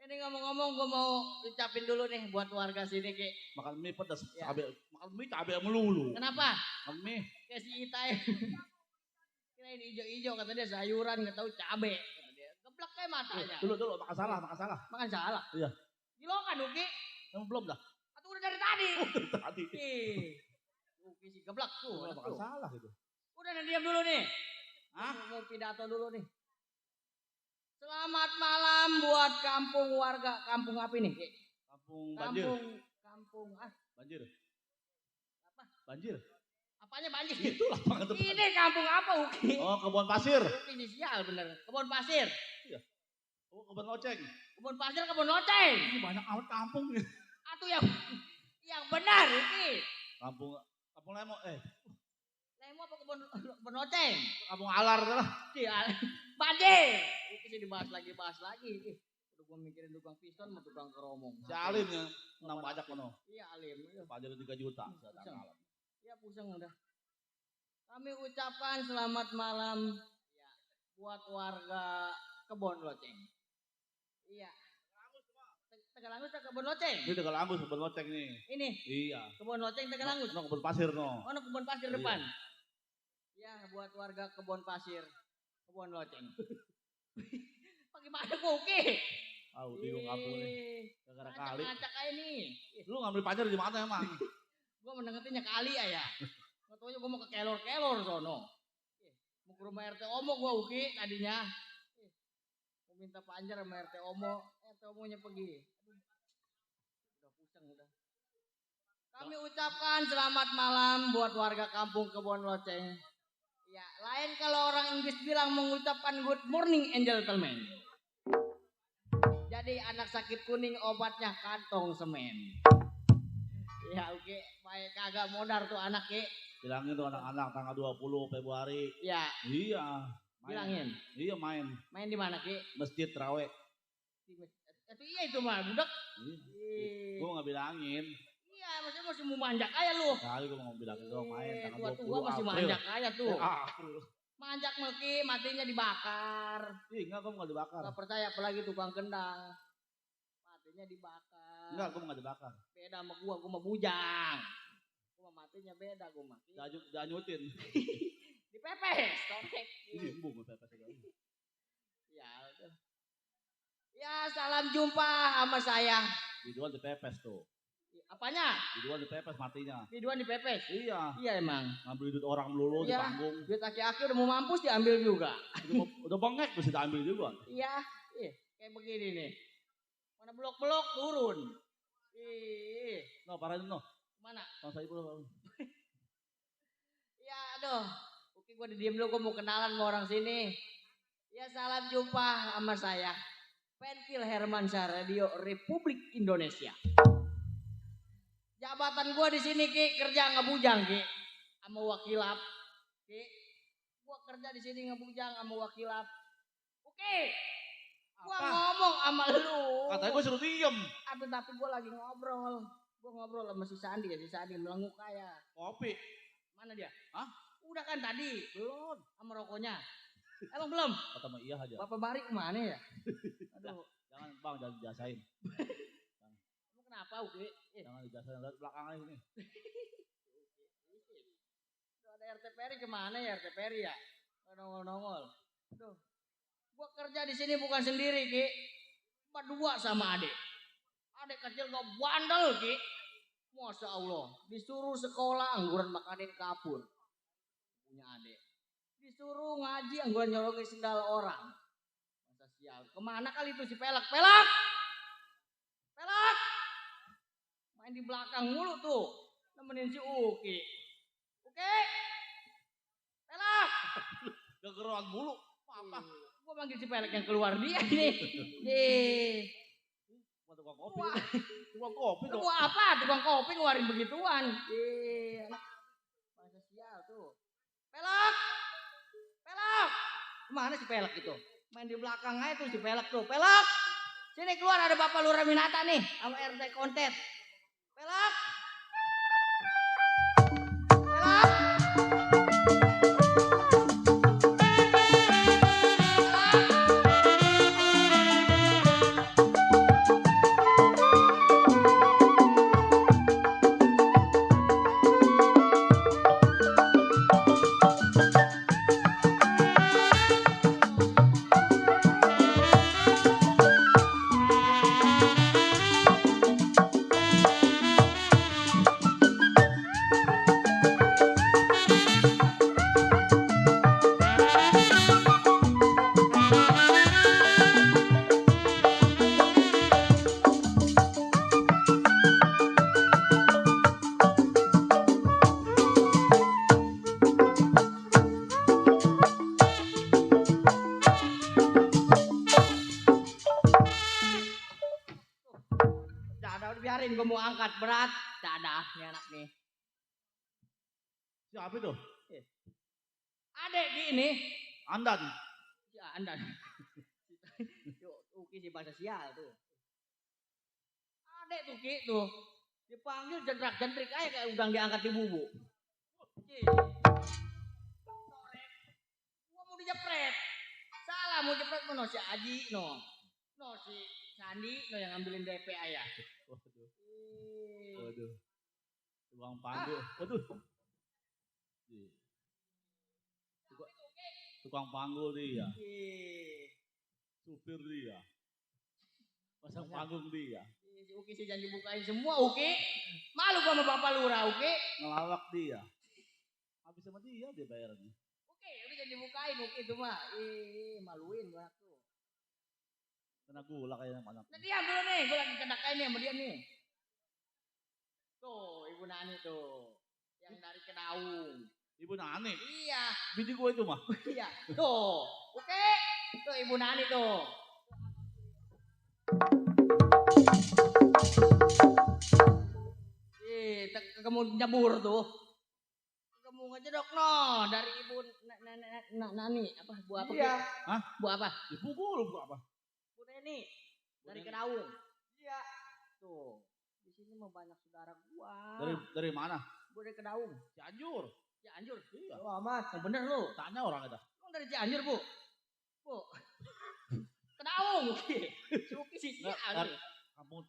Ini ngomong-ngomong gue mau ucapin dulu nih buat warga sini Ki. Makan mie pedas, Ya. cabe, makan mie cabe melulu. Kenapa? Makan mie. Kayak si Itai. Kira ini hijau-hijau kata dia sayuran gak tahu cabe. Kata dia. Geblek kayak matanya. Dulu makan salah, makan salah. Makan salah. Iya. Gilokan Uki. Yang belum dah. Atau udah dari tadi. Tadi. Uki si geblek tuh. Makan tuh. salah gitu. Udah diam dulu nih. Hah? Mau pidato dulu nih. Selamat malam buat kampung warga. Kampung apa ini? Ki? Kampung banjir. Kampung Banjir. apa? Banjir. Apanya banjir? Itu lapangan tempat. Ini kampung apa Uki? Oh, kebun pasir. Uki sial bener. Kebun pasir. Oh, kebun loceng. Kebun pasir, kebun loceng. Ini banyak amat kampung nih. Atau yang benar Uki. Kampung Lemo, Lemo apa kebun loceng? kampung Alar lah. Sial. Banjir. Uki sih dibahas lagi. Udah gua mikirin tukang piston sama tukang keromong. Si Alim yang menang pajak kono. Iya Alim. Pajak 3 juta. Ya pusing udah. Kami ucapkan selamat malam ya, buat warga Kebon Loceng. Iya. Tegalangus tak Kebon Loceng? Ini Tegal Angus kebun loceng nih. Ini Iya. Kebon Loceng Tegalangus. No, kebun pasir no. Oh, kebun pasir Iya. depan. Ya, buat warga Kebon Pasir, Kebon Loceng. Bagaimana kok oke? Bingung kampung nih. Gara-gara kali. Ngacak aja nih. Lu ngambil pajar di mana emang? Gua mendengetinnya kali ya. Gak taunya gua mau ke kelor-kelor sono. Mau ke rumah RT Omo gua Uki tadinya. Mau minta panjar sama RT Omo. RT Omonya pergi. Udah pusing udah. Kami ucapkan selamat malam buat warga kampung Kebon Loceng. Ya, lain kalau orang Inggris bilang mengucapkan good morning and gentlemen. Jadi anak sakit kuning obatnya kantong semen. Ya oke, baik kagak modar tuh anak Ki. Bilangin tuh anak-anak tanggal 20 Februari. Ya, Iya. bilangin. Iya main. Main di mana Ki? Masjid Terawih. Itu iya itu mah budak. Iya. Gua nggak bilangin. Iya Iya, maksudnya masih mau manjak aja lu. Kali gue mau bilang doang main tanggal Tua-tua 20 masih April. manjak aja tuh. April. Manjak Melki, matinya dibakar. Ih, enggak, gue enggak dibakar. Gak percaya apalagi tukang kendang. Matinya dibakar. Enggak, gue enggak dibakar. Beda sama gua mah bujang. Gua matinya beda gua mah. Danyutin. Dipepes, korek. Ih, embung pepes lagi. Ya, udah. Ya, salam jumpa sama saya. Biduan dipepes tuh. Apanya? Biduan dipepes matinya. Biduan dipepes. Iya, Iya emang. ngambil duit orang melulu di Iya. panggung. Duit aki-aki udah mau mampus diambil juga. Udah bengek mesti diambil juga. Iya, kayak begini nih. Mana blok-blok turun. Ih, No, parahin no. mana? Bang saya belum. Ya, aduh. Oke, gua diem dulu, gua mau kenalan sama orang sini. Ya, salam jumpa sama saya. Pentil Hermansyah Radio Republik Indonesia. Jabatan gua di sini Ki, kerja ngebujang Ki. Sama wakilap. Ki. Gua kerja di sini ngebujang sama wakilap. Oke. Gua ngomong sama lu. Katanya gue suruh diem. Aduh, tapi gua lagi ngobrol. Gua ngobrol sama si Sandi ya, si Sandi melenguk kayak. Kopi. Mana dia? Hah? Udah kan tadi. Belum. Sama rokoknya. Emang belum? Kata mah iya aja. Bapak Bari kemana ya? Aduh, Jangan bang, jangan dijasain. lu kenapa Uki? Jangan dijasain. Lihat belakangnya ini. Tuh ada RT Peri kemana ya RT Peri ya? Nongol-nongol. Aduh, gua kerja di sini bukan sendiri Ki. Berdua sama adik. Adik kecil gak bandel Ki. Masya Allah. Disuruh sekolah angguran makanin kapur. Punya adik. Disuruh ngaji angguran nyolongin sendal orang. Masa sial. Kemana kali itu si Pelak? Pelak! Pelak! Main di belakang mulu tuh. Nemenin si Uki. Oke? Pelak! Gegeran mulu. Apa? Gua manggil si Pelak yang keluar dia nih. Nih. Tukang kopi. Wah. Tukang kopi Lu dong. mau apa? Tukang kopi ngeluarin begituan. Anak. Masa sial tuh. Pelak! Pelak! Kemana si Pelak itu? Main di belakang aja tuh si Pelak tuh. Pelak! Sini keluar ada Bapak Lurah Winata nih. Sama RT Kontet. Pelak! Pelak! Dadah udah biarin gue mau angkat berat. Dadah nih anak nih. Siapa itu? Adek gini. Andan. Ya anda. Uki si bahasa sial tuh. Adek tuh Ki tuh. Dipanggil jendrak-jendrik aja kayak udang diangkat di bubu. Ki. Sore. Gua mau dijepret. Salah mau jepret no si Aji no. No si Sandi no yang ngambilin DP ayah. Waduh. Waduh. Tukang panggul. Waduh. Tukang panggul dia. Supir dia. Pasang panggung dia. Si Uki sih janji bukain semua Uki. Malu gua sama Bapak Lurah Uki. Ngelawak dia. Habis sama dia bayarnya. Uki udah janji bukain Uki itu mah. Maluin gua tuh. Kena gula kayaknya anak. Nah diam dulu nih, gua lagi kedakain nih sama dia nih. Tuh Ibu Nani tuh. Yang dari Kedaung. Ibu Nani. Iya. Bini gue itu mah. Iya. Tuh. Oke. Tuh Ibu Nani tuh. Kamu nyebur tuh. Kamu ngejedok no dari Ibu Nani apa buah apa? Iya. Hah? Buah apa? Dipukul bu apa? Bu Neni dari Kedaung. Iya. Tuh. Di sini mah banyak saudara gua. Dari mana? Gua dari Kedaung. Cianjur. Cianjur. Iya. Oh amat. Yang bener lu. Tanya orang itu. Emang dari Cianjur, Bu? Bu. Kedaung, Uki. Si Uki sih Cianjur.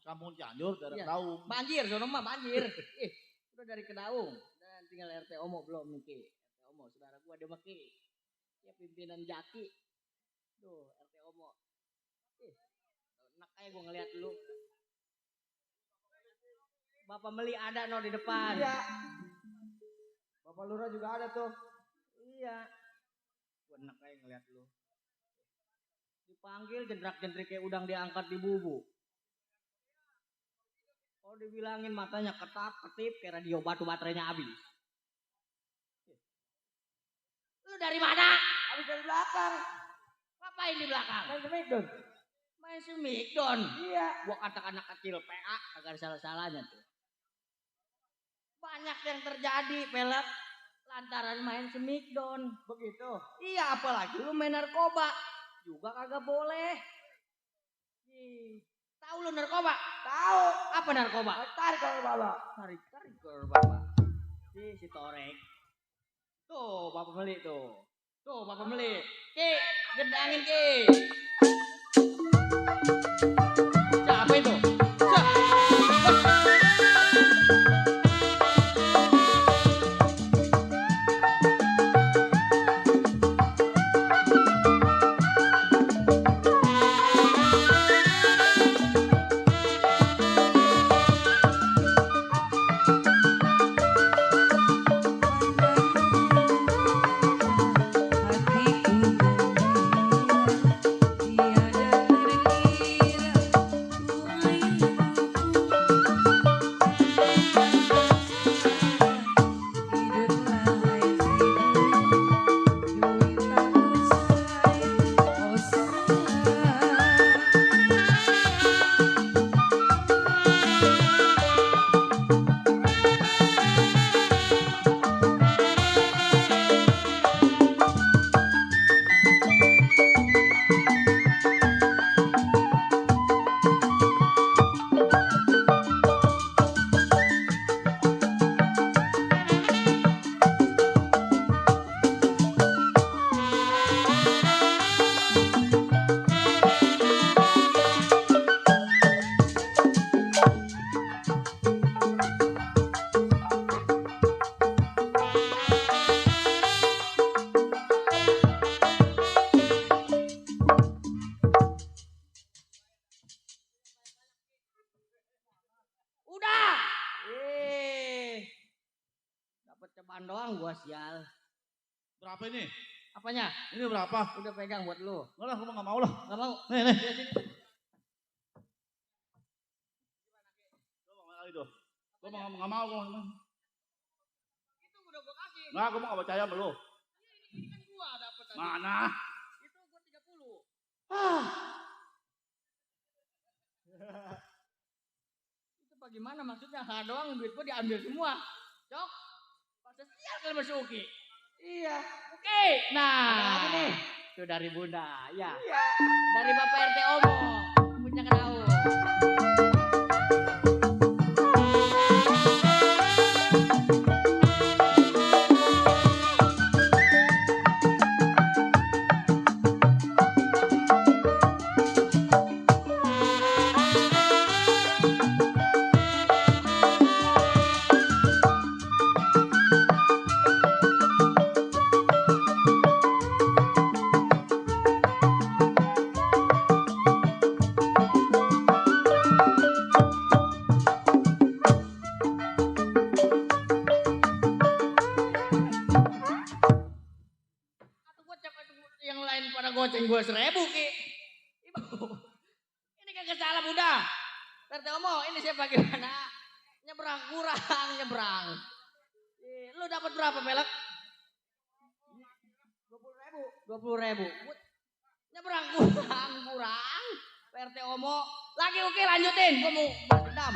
Kampung Cianjur dari Iya. Kedaung. Banjir, sono mah banjir. Udah dari Kedaung. Dan tinggal RT Omo belum nih, Ki. RT Omo, saudara gua dia mah Ki. Ya pimpinan Jaki. Tuh, RT Omo. Enak aja gua ngeliat lu. Bapak Meli ada no di depan. Iya. Bapak Lurah juga ada tuh. Iya. Gua enak aja ngeliat lu. Dipanggil jendrak-jendrik kayak udang diangkat di bubuk. Oh dibilangin matanya ketip kayak radio batu baterainya habis. Lu dari mana? Habis dari belakang. Ngapain di belakang? Main Smackdown. Main Smackdown. Iya. Gua kata anak kecil PA kagak ada salah-salahnya tuh. Banyak yang terjadi pelek lantaran main Smackdown. Begitu. Iya apalagi lu main narkoba juga kagak boleh. Tahu lu narkoba? Tahu. Apa narkoba? Tarik kalau bapak. Tarik ke bapak. Si Torek. Tuh Bapak Meli tuh. Tuh Bapak Meli. Ki, gendangin Ki. Siapa itu? Cobaan doang gua sial. Berapa ini? Apanya? Ini berapa? Udah pegang buat lu. Enggak lah, gua nggak mau lah. Gak mau? Nih, nih. Iya, sini. Gua mau kali itu. Gua nggak mau, gua nggak mau. Itu udah gua kasih. Nggak, gua nggak percaya sama lu. Ini kan gua dapet tadi. Mana? Itu gua 30. Itu bagaimana maksudnya? Hal doang duit gua diambil semua. Cok. Masa sial kalau masih Uki. Iya. Oke. Nah. Ada lagi nih. Itu dari Bunda. Ya. Iya. Dari Bapak RT Omo. Punya Kedaung. Yang lain pada goceng gue 1.000 Ki. Ibu, ini kagak salah Bunda. RT Omo, ini saya bagaimana? Nyebrang kurang, nyebrang. Lu dapat berapa pelek? 20.000. Nyebrang kurang. RT Omo. Lagi oke lanjutin, gue mau dendam.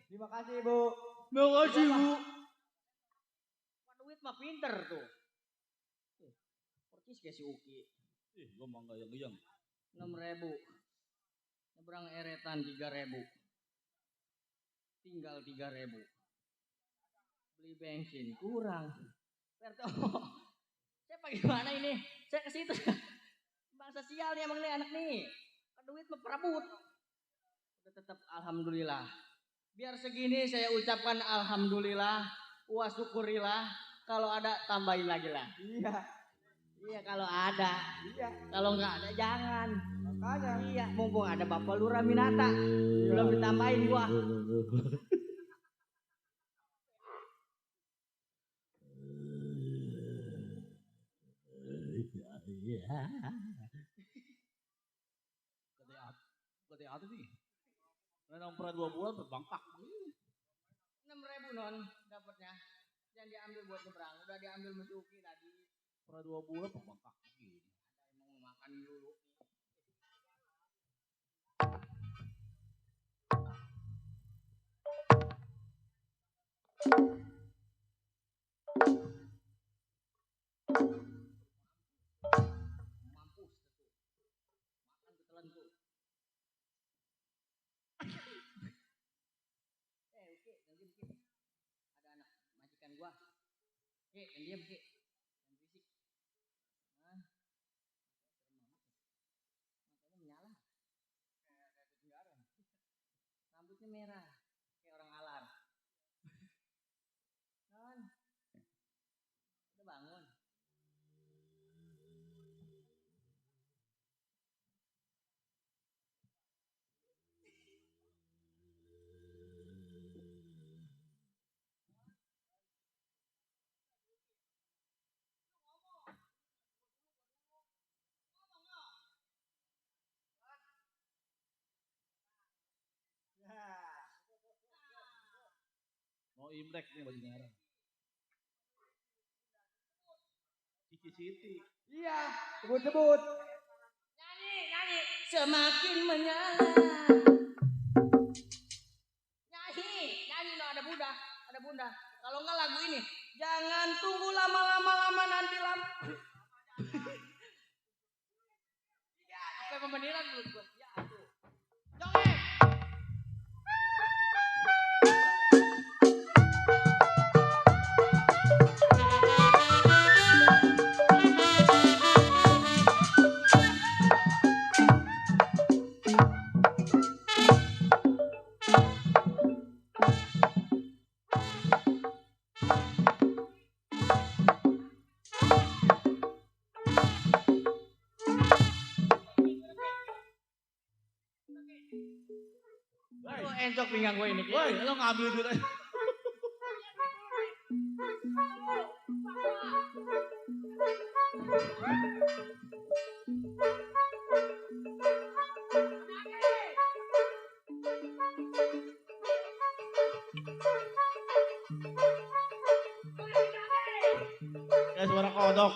Terima kasih Bu. Makasih Bu. Pak duit mah pinter tuh. Percis kayak si Uki. Ih, gua mah enggak yang 6.000. Nyebrang eretan 3.000. Tinggal 3.000. Beli bensin kurang. Perto. Saya bagaimana ini? Saya ke situ. Bangsa sial nih emang nih anak nih. Duit mah perabot. Udah tetap alhamdulillah. Biar segini saya ucapkan alhamdulillah, wa syukurillah. Kalau ada tambahin lagi lah. Iya. Iya kalau ada. Iya. Kalau nggak ada jangan. Makanya. Iya. Mumpung ada Bapak Lurah Minata. Belum ditambahin gua. Gede hati nih. Lenong pernah 2 bulan berbangkak. 6.000 non dapatnya. Yang diambil buat nyebrang. Udah diambil Mesuki tadi. Pernah 2 bulan berbangkak begini. Emang mau makan dulu. Mampus tuh. Makan ketelan tuh. Oke, ganti Buki. Ada anak majikan gua. Oke, dan dia Buki. Yang berisik. Nah. Matanya menyala. Kayak ketinggalan. Rambutnya merah. Kayak orang alar. Non. Udah bangun. Mau Imlek nih baju merah. Cici Siti. Iya, sebut-sebut. Nyanyi. Semakin menyala. Nyanyi no ada bunda. Kalau enggak lagu ini, jangan tunggu lama nanti lama. Ya, apa pembeniran menurut gua? Ya, tuh. Joget. Aduh, encok pinggang gue ini. Woi, lo ngambil duit aja. Kayak suara kodok.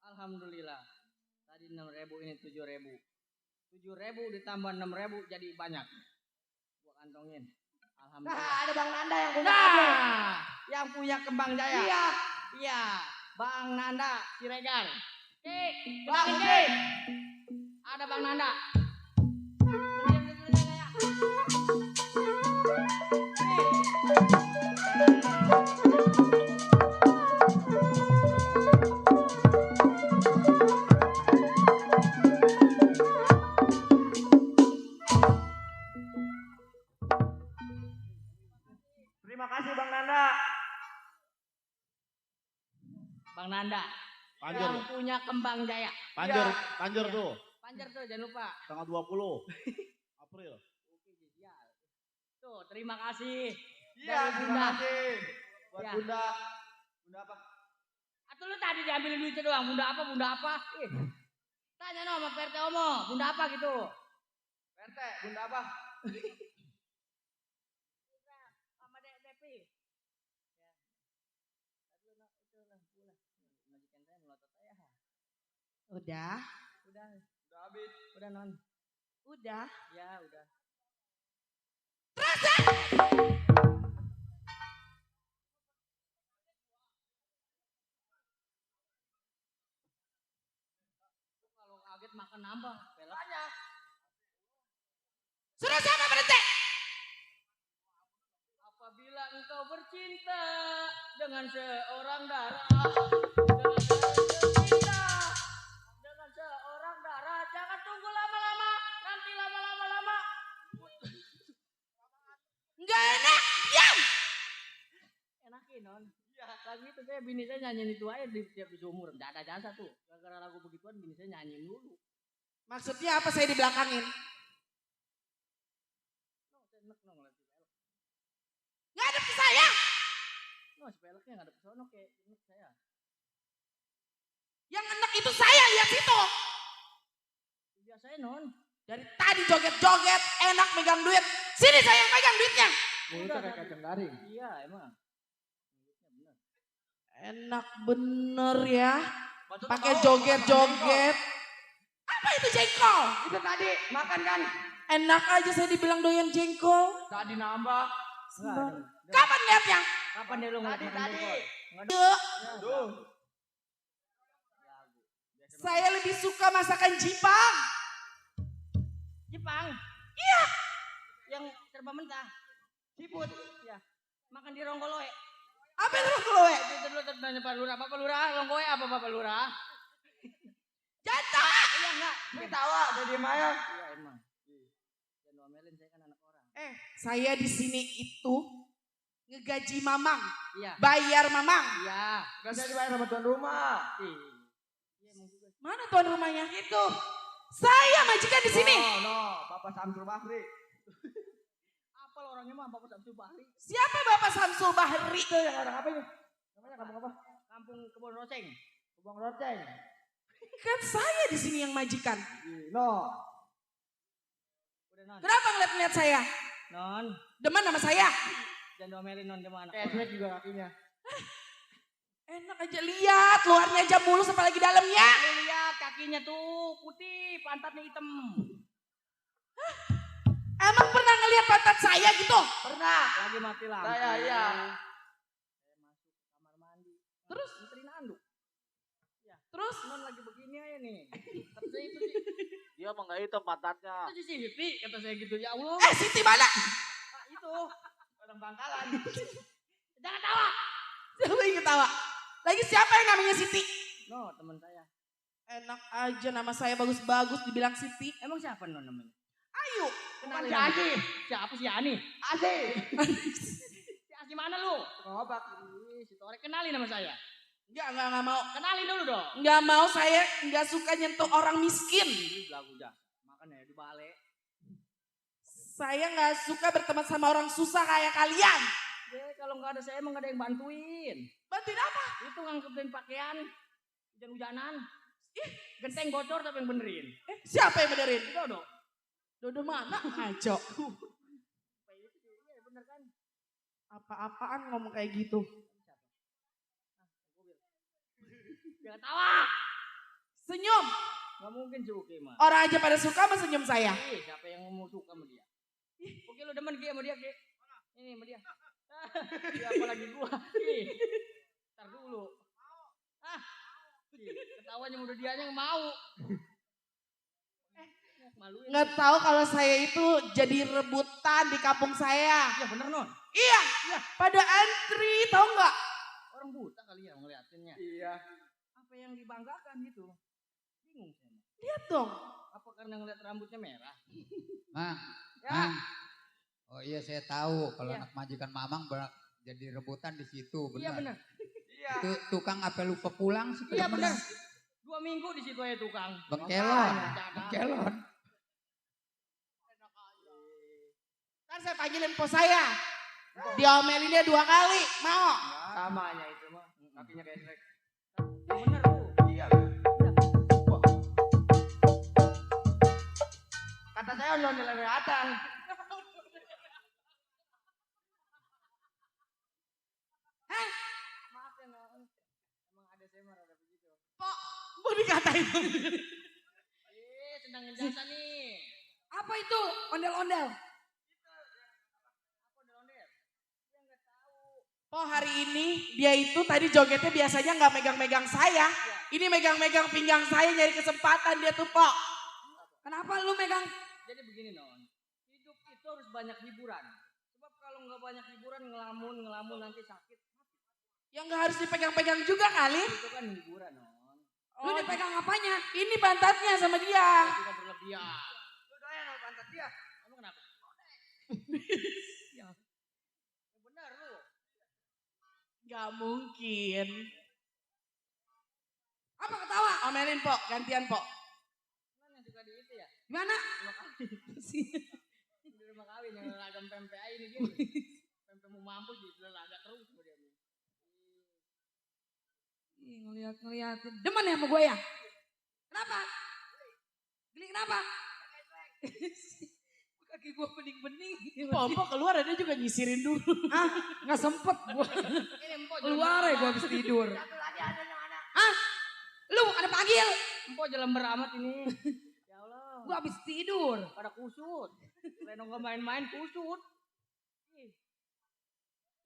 Alhamdulillah. Tadi 6.000 ini 7.000. 7.000 ditambah 6.000 jadi banyak. Gua kantongin. Alhamdulillah. Nah, ada Bang Nanda yang punya Nah, yang punya kembang jaya. Iya. Iya, Bang Nanda Siregar. Bang Bang Uki. Ada Bang Nanda. Terima kasih Bang Nanda. Bang Nanda. Panjur, Yang punya kembang jaya. panjur, Iya. panjur Iya. tuh. Panjer tuh jangan lupa. Tanggal 20 April. Oke, ya. Tuh, terima kasih. Iya, Dari terima Bunda. kasih. Buat Ya. Bunda. Bunda apa? Atau lu tadi diambil duitnya doang. Bunda apa? Bunda apa? Tanya no sama PRT Omo. Bunda apa gitu? PRT, Bunda apa? Sama Depi. Ya. Majikan saya melotot saya. Udah, Udah habis. Udah non. udah. Ya udah. Kalau kaget makan nambah. Banyak. Suruh siapa berhenti? Apabila engkau bercinta dengan seorang darah, dengan seorang darah, jangan tunggu lama-lama, nanti lama-lama. Nggak enak, diam. Enakin non. Iya. Lagu itu kayak bini saya nyanyiin itu aja di tiap di sumur. Nggak ada jasa tuh. Gara-gara lagu begituan bini saya nyanyiin dulu. Maksudnya apa saya dibelakangin? No, saya enak no ngeliat si pelek. Ngadep ke saya. No, si peleknya nggak ada pesono kayak enak saya. Yang enak itu saya, lihat situ. Biasanya non. Dari tadi joget-joget, enak megang duit. Sini saya yang pegang duitnya. Mulutnya kayak kacang garing. Iya emang. Mulutnya bener. Enak bener ya. Maksudnya Pakai mau joget-joget. Apa itu jengkol? Itu tadi makan kan? Enak aja saya dibilang doyan jengkol. Tadi nambah. Enggak. Kapan lihatnya? Kapan dia lu ngeliat makan Tadi. jengkol? Yuk, Tuh. saya lebih suka masakan Jepang. Jepang. Iya. Yang serba mentah. Siput. Ya. Makan di Ronggoloe. Apa itu keluwe? Itu dulu tanya Pak Lurah. Pak Lurah, Ronggoloe apa Pak Lurah? Jatuh. Iya enggak? Ini tawa, udah diem aja. Iya emang. Jangan ngomelin saya kan anak orang. Saya di sini itu ngegaji mamang, Iya. bayar mamang. Iya. Gak usah dibayar sama tuan rumah. Iya emang juga. Mana tuan rumahnya? Itu. Saya majikan di sini. No, Bapak Samsul Bahri. Apa lo orangnya mah Bapak Samsul Bahri? Siapa Bapak Samsul Bahri? Itu yang orang apa ini? Namanya kampung apa? Kampung Kebon Roseng. Kebang Roteng. Kan saya di sini yang majikan. No. Udah non. Kenapa ngeliat-ngeliat saya? Non. Demen sama saya? Jangan domelin non sama anak Esmek orang. juga kakinya. Enak aja lihat, luarnya aja mulus apalagi dalamnya. Lu lihat kakinya tuh putih, pantatnya hitam. Emang pernah ngeliat pantat saya gitu? Pernah. Lagi mati lampu. Saya, iya. Saya masuk ke kamar mandi. Terus? Nganterin anduk. Terus? Non lagi begini aja nih. Kata saya itu sih. Dia mah nggak hitam pantatnya. Itu si Siti. Kata saya gitu. Ya Allah. Siti mana? Pak, itu. Orang Bangkalan. Jangan tawa. Siapa yang ketawa? Lagi siapa yang namanya Siti? No, teman saya. Enak aja nama saya bagus-bagus dibilang Siti. Emang siapa non namanya? Ayo. Bukan Kenalin si nama. Aji. Siapa si Ani? Aji. Si Asi mana lu? Ngobak. Ih, si Torek kenalin nama saya. Enggak mau. Kenalin dulu dong. Enggak mau, saya enggak suka nyentuh orang miskin. Ini belagu dah. Makanya di balik. Saya enggak suka berteman sama orang susah kayak kalian. Kalau nggak ada saya emang nggak ada yang bantuin. Bantuin apa? Itu ngangkutin pakaian. Hujan-hujanan. Genteng bocor tapi yang benerin. Siapa yang benerin? Dodo. Dodo mana? Ngaco. Iya bener kan. Apa-apaan ngomong kayak gitu? Jangan tawa. Senyum. Nggak mungkin si Uki mah. Orang aja pada suka sama senyum saya. Siapa yang mau suka sama dia? Oke lu demen Ki sama dia Ki. Ini sama dia. Ya apalagi gua. Ki. Ntar dulu. Ki, ketawanya udah dianya yang mau. Maluin. Nggak tahu kalau saya itu jadi rebutan di kampung saya. Ya bener non. Iya. Pada antri, tahu nggak? Orang buta kali ya ngeliatinnya. Iya. Apa yang dibanggakan gitu? Bingung saya. Lihat dong. Apa karena ngeliat rambutnya merah? Mang, Ya. Mang. Oh iya saya tahu kalau Iya. anak majikan Mamang jadi rebutan di situ, Iya benar. bener. Iya. Itu tukang apa lupa pulang sih? Iya bener. 2 minggu di situ aja tukang. Bengkelon, Makanya, bengkelon. Ntar saya panggilin pos saya. Diomelinnya 2 kali. Mau? Samanya itu mah. Kakinya kayak Shrek. Yang bener tuh. Iya. Kata saya ondel kelihatan. Maaf ya non. Emang ada saya marah ada begitu. Mau dikatain. Sedang ngejasa nih. Apa itu? Ondel-ondel. Apa ondel-ondel? Dia nggak tahu. Oh hari ini dia itu tadi jogetnya biasanya nggak megang-megang saya. Ini megang-megang pinggang saya nyari kesempatan dia tuh Pok. Kenapa lu megang? Jadi begini non. Hidup itu harus banyak hiburan. Sebab kalau nggak banyak hiburan ngelamun nanti sakit. Yang nggak harus dipegang-pegang juga kali. Itu kan hiburan non. Lu dipegang apanya? Ini pantatnya sama dia. Itu kan berlebihan. Lu doyan sama pantat dia. Kamu kenapa? Ya. Benar lu. Gak mungkin. Apa ketawa? Omelin Pok, gantian Pok. Kan yang suka di itu ya. Gimana? Rumah kawin. Di rumah kawin yang lagam pempek ini gitu. Pempek mau mampus di laga terus sama dia. Ih, ngeliatin. Demen ya sama gue ya? Kenapa? Geli kenapa? Kaki gue bening-bening. Pok keluar ada juga nyisirin dulu. Ah, gak sempet gue. Ini empok Keluar ya gue habis tidur. Ah, lu ada panggil. Empok jalan beramat ini. Ya Allah. Gue habis tidur. Pada kusut. Reno nggak main-main kusut. Ih.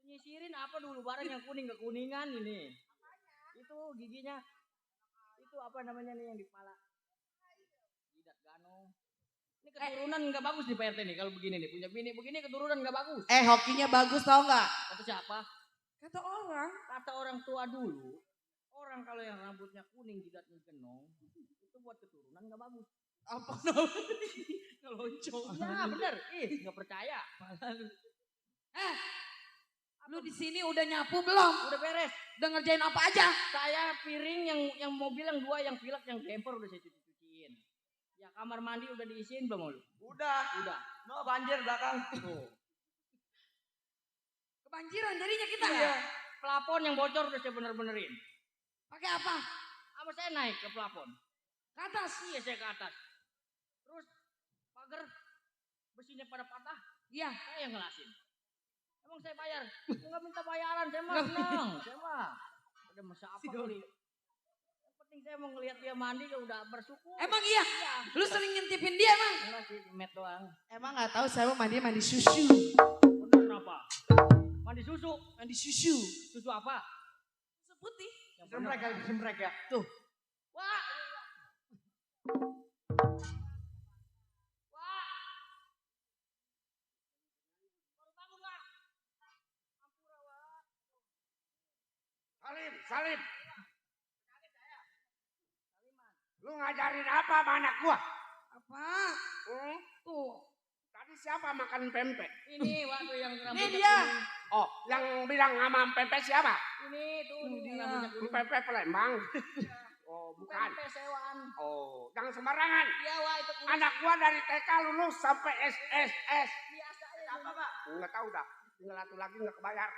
Nyisirin apa dulu barang yang kuning kekuningan ini. Itu giginya. Itu apa namanya nih yang di kepala. Jidat gano. Ini keturunan nggak bagus di PRT nih kalau begini nih. Punya bini begini keturunan nggak bagus. Hokinya bagus tau gak? Kata siapa? Kata orang. Kata orang tua dulu. Orang kalau yang rambutnya kuning jidatnya genong. Itu buat keturunan nggak bagus. Apa namanya? Ngeloncong. Ya bener. Nggak percaya. Lu di sini udah nyapu belum? Udah beres. Udah ngerjain apa aja? Saya piring yang mobil yang 2 yang pilek yang camper udah saya cuci-cuciin. Ya kamar mandi udah diisiin belum lu? Udah. Udah. No banjir belakang. Tuh. Kebanjiran jadinya kita. Iya. Plafon yang bocor udah saya bener-benerin. Pakai apa? Apa saya naik ke plafon? Ke atas. Iya saya ke atas. Terus pagar besinya pada patah. Iya. Saya yang ngelasin. Emang saya bayar? Enggak minta bayaran, saya mah senang. Saya mah ada masa apa kali. Yang penting saya mau ngelihat dia mandi ya udah bersyukur. Emang iya? Iya. Lu sering ngintipin dia emang? Enggak sih, met doang. Emang gak tahu saya mau mandi susu. Bener apa? Mandi susu. Mandi susu. Susu apa? Susu putih. Yang Sembrek kali sembrek ya. Tuh. Wah. Wah. Baru bangun, Wak. Ampura, Wak. Salim. Lu ngajarin apa sama anak gua? Apa? Tuh. Tadi siapa makan pempek? Ini waktu yang rambutnya dia. kuning. Oh, yang bilang sama pempek siapa? Ini tuh Dia. yang rambutnya kuning. Pempek Palembang. Oh, bukan. Pempek sewaan. Oh, jangan sembarangan. Iya, Wak, itu kuning. Anak gua dari TK lulus sampai SSS. Biasa aja. Apa, Pak? Enggak tahu dah. Tinggal satu lagi enggak kebayar.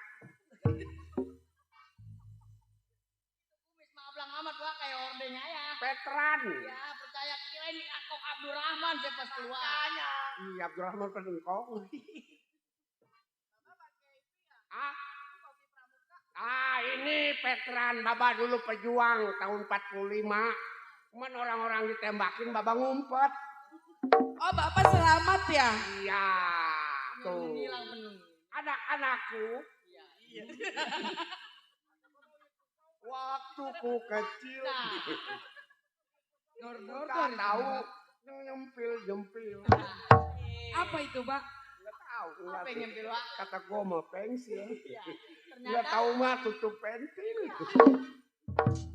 Kumis mablang amat, Wak, kayak ordeng ya. Veteran. Ya, percaya kirain Kok Abdurrahman saya pas keluar. Iya, Abdurrahman Peningkong. Ini veteran Bapak dulu pejuang tahun 45. Cuman orang-orang ditembakin Baba ngumpet. Oh, Bapak selamat ya? Iya, tuh. Hilang penuh. Anak-anakku, Iya. waktu ku kecil, Nah, nggak tahu nyempil. Apa itu, Pak? Nggak tahu. nggak apa yang tahu. nyempil, Pak? Kata gua mau pensil. Iya. Nggak Ternyata tahu mah tutup pentil.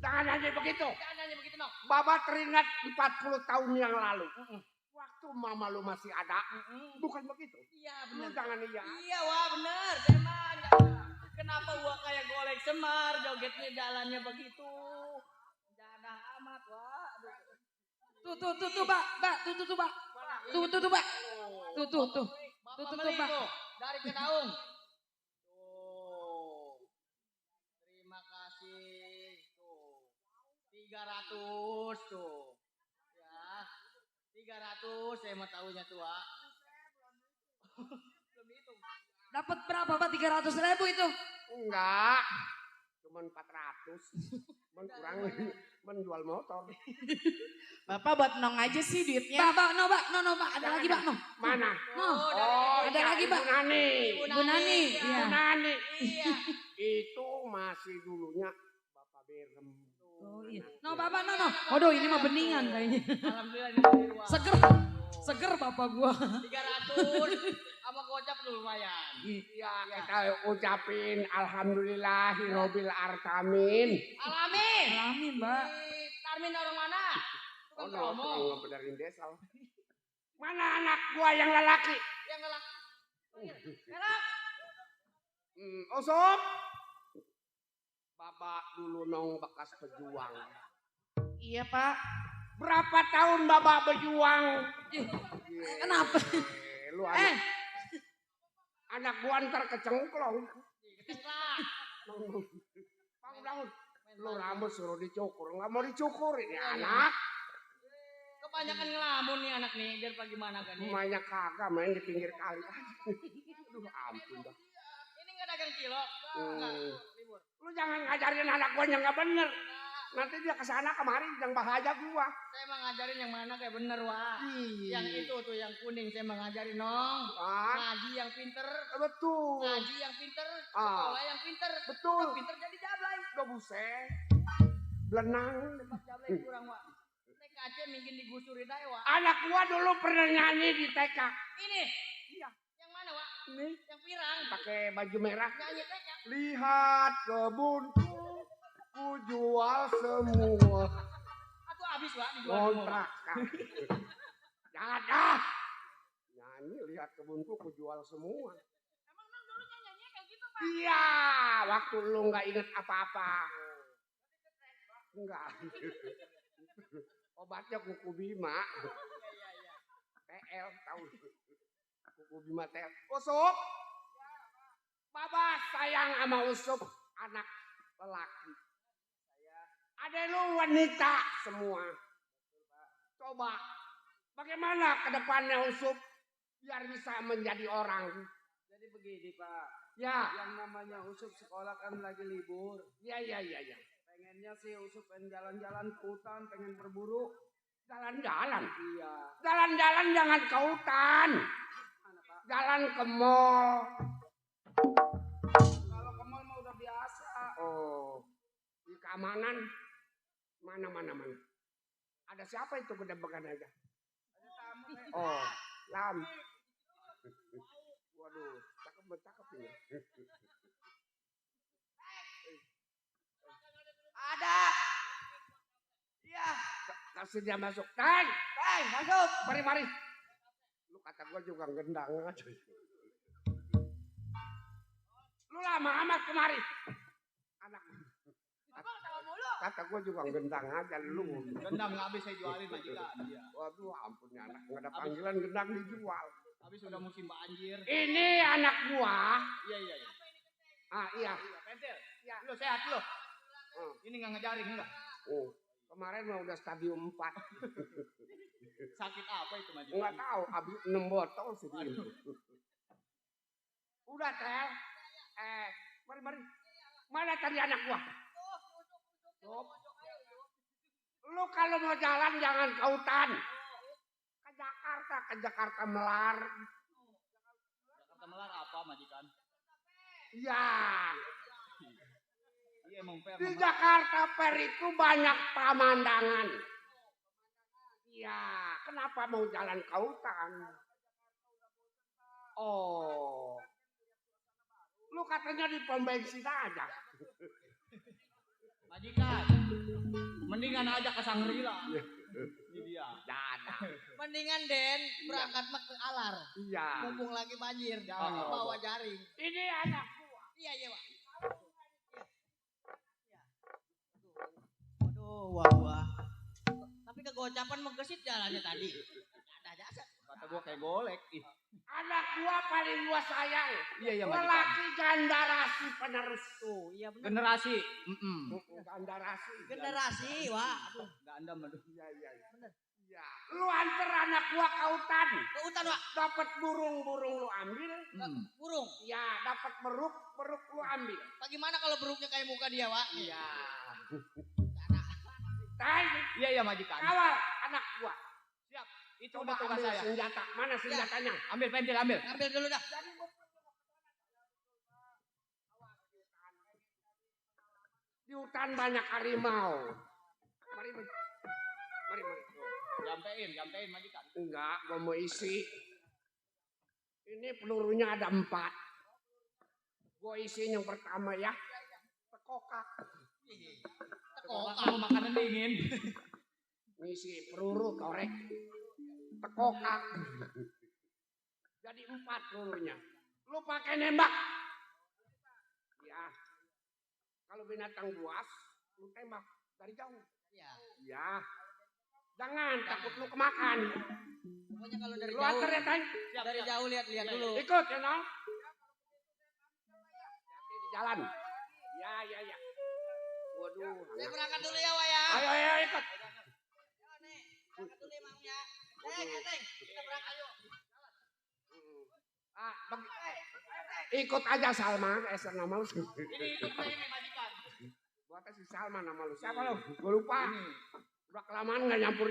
Jangan nanya begitu. jangan nanya begitu, Nok. Baba teringat 40 tahun yang lalu. Waktu mama lu masih ada. Bukan begitu. Iya, Lu benar. jangan iya. Iya, wah bener. Emang kenapa gua kayak golek semar, jogetnya jalannya begitu. Jadah amat, wah. Aduh. Tuh, Pak. Pak, tuh, Pak. Tuh, Pak. Tuh. Bapak Tuh, beli Pak. tuh dari Kedaung. Tuh. Terima kasih. Tuh. 300 tuh. Ya. 300 saya mau tahunya tuh, Wak. Belum hitung. Dapat berapa, Pak? 300.000 itu. Enggak. Cuman 400. Cuman kurang menjual motor. Bapak buat nong aja sih duitnya. Pak, no, Pak. Ada lagi, Pak, no. Mana? No. Oh, ada iya, lagi, Pak. Ibu Nani. Bu Nani. Iya. Iya. Ibu Nani. Iya. Itu masih dulunya Bapak Berem. Oh, iya. No, Bapak, no. Waduh, ini mah beningan kayaknya. Alhamdulillah ini dari luar. Seger Bapak gua. 300 sama gocap tuh lumayan. Iya, kita ucapin alhamdulillahirabbil alamin. Alamin. Alamin, Mbak. Tarmin orang mana? Oh, Tukang no, promo. tukang ngebenerin desa. Mana anak gua yang lelaki? Yang ngelak. Ngelak. Sob. Bapak dulu nong bekas pejuang. Iya, Pak. Berapa tahun Bapak berjuang? Kenapa? Lu anak gua ntar kecengklong. Kecelak. Bangun. Lu rambut suruh dicukur, nggak mau dicukur ini anak. Kebanyakan ngelamun nih anak nih, biar bagaimana kan nih. Mainnya kagak, main di pinggir kali. Aduh ampun dah. Ini nggak dagang cilok. Enggak. Libur. Lu jangan ngajarin anak gua yang nggak bener. Nanti dia kesana kemari yang bahaya gua. Saya mau ngajarin yang mana kayak bener, Wak. Iya. Yang itu tuh yang kuning saya mau ngajarin, Nong. Ah, Ngaji yang pinter. betul. Ngaji yang pinter. Ah. Sekolah yang pinter. Betul. Udah pinter jadi jablay. Gak buset. Belenang. Tempat jablay kurang, Wak. TKC mungkin digusurin aja, Wak. Anak gua dulu pernah nyanyi di TK. Ini. Iya. Yang mana, Wak? Ini Yang pirang. pakai baju merah. Nyanyi TK. Lihat kebunku, ku jual semua. Atau habis, Wak, dijual semua. Kontrak. Jangan dah. Nyanyi lihat kebunku, ku jual semua. Emang Nong dulu nyanyinya kayak gitu, Pak? Iya, waktu lu nggak inget apa-apa. Enggak. Obatnya kuku bima. Iya. TL tahu. Kuku bima TL. Usup. Baba sayang sama Usup anak lelaki. Ada lu wanita semua. Coba bagaimana ke depannya Usup biar bisa menjadi orang. Jadi begini Pak, Ya, yang namanya Usup sekolah kan lagi libur. ya. Pengennya sih Usup pengen jalan-jalan ke hutan, pengen berburu. Jalan-jalan. Iya. Jalan-jalan jangan ke hutan. Mana Pak? Jalan ke mall. Kalau ke mall mah udah biasa. Oh, di keamanan mana. Ada siapa itu gede-gedean aja? Ada tamu kayak Oh, Lam. Waduh, cakep ini. Ada. Iya. Kasih dia masuk. Teng, Masuk. mari. Lu kata gua juga gendang aja. Lu lama amat kemari. Anak. Abang sama mulu. Kata gua juga gendang aja lu. Gendang nggak habis saya jualin, majikan. Iya. Waduh, ampun ya anak. Nggak ada panggilan gendang dijual. Habis udah musim banjir. Ini anak gua. Iya. Ah, iya. Pentil. Iya. Lu sehat lu. Ini nggak ngejaring enggak? Oh, kemarin mah udah stadium 4. Sakit apa itu, majikan? Enggak tahu, habis 6 botol sih. Udah, Tel. Mari. Mana tadi anak gua? Tuh. Lu kalau mau jalan jangan ke hutan. Ke Jakarta Melar. Jakarta Melar apa majikan? Ya, Iya emang fair. di Jakarta Fair itu banyak pemandangan. Ya, kenapa mau jalan ke hutan? Oh, lu katanya di pom bensin aja. Majikan, mendingan aja ke Sangrila. Ini dia. Dana. Mendingan Den berangkat mah ke Alar. Iya. Mumpung lagi banjir, Oh. bawa jaring. Ini anak gua. Iya iya Pak. Aduh, wah. Tapi kegocapan menggesit jalannya tadi. Ada jasa. Kata gua kayak golek. Ih. Anak gua paling gua sayang. Iya iya majikan. Lelaki generasi penerus. Tuh, iya benar. Generasi. Generasi. Generasi, wah. Aduh, gandam aduh. Iya. Bener. Iya. Lu antar anak gua ke hutan. Ke hutan, Pak. Dapat burung-burung lu ambil. Burung. Ya, dapat beruk lu ambil. Bagaimana kalau beruknya kayak muka dia, Pak? Iya. Tanya, Iya majikan. kawal anak gua. Siap. Itu Coba udah tugas ambil saya. senjata. Mana senjatanya? Ambil pentil, ambil. Ambil dulu dah. Di hutan banyak harimau. Mari. Jampein majikan. Enggak, gua mau isi. Ini pelurunya ada 4. Gua isi yang pertama ya. Tekokak. Tekokak makanan dingin. Ngisi peluru korek. Tekokak. Jadi 4 pelurunya. Lu pakai nembak. Ya. Kalau binatang buas, lu tembak dari jauh. Iya. Ya. Jangan takut lu kemakan. Pokoknya kalau dari Lu jauh. antar ya, Tang. Dari jauh lihat dulu. Ikut ya, Nong. Hati di jalan. Ya. Waduh. Saya berangkat dulu ya, Wak ya. Ayo ikut. Ayo nih, berangkat dulu ya, Mamnya. Teng, kita berangkat yuk. Ikut aja Salma, nama lu. Ini ikut saya ini majikan. Buat si Salma nama lu. Siapa lu? Gua lupa. Udah kelamaan nggak nyampur.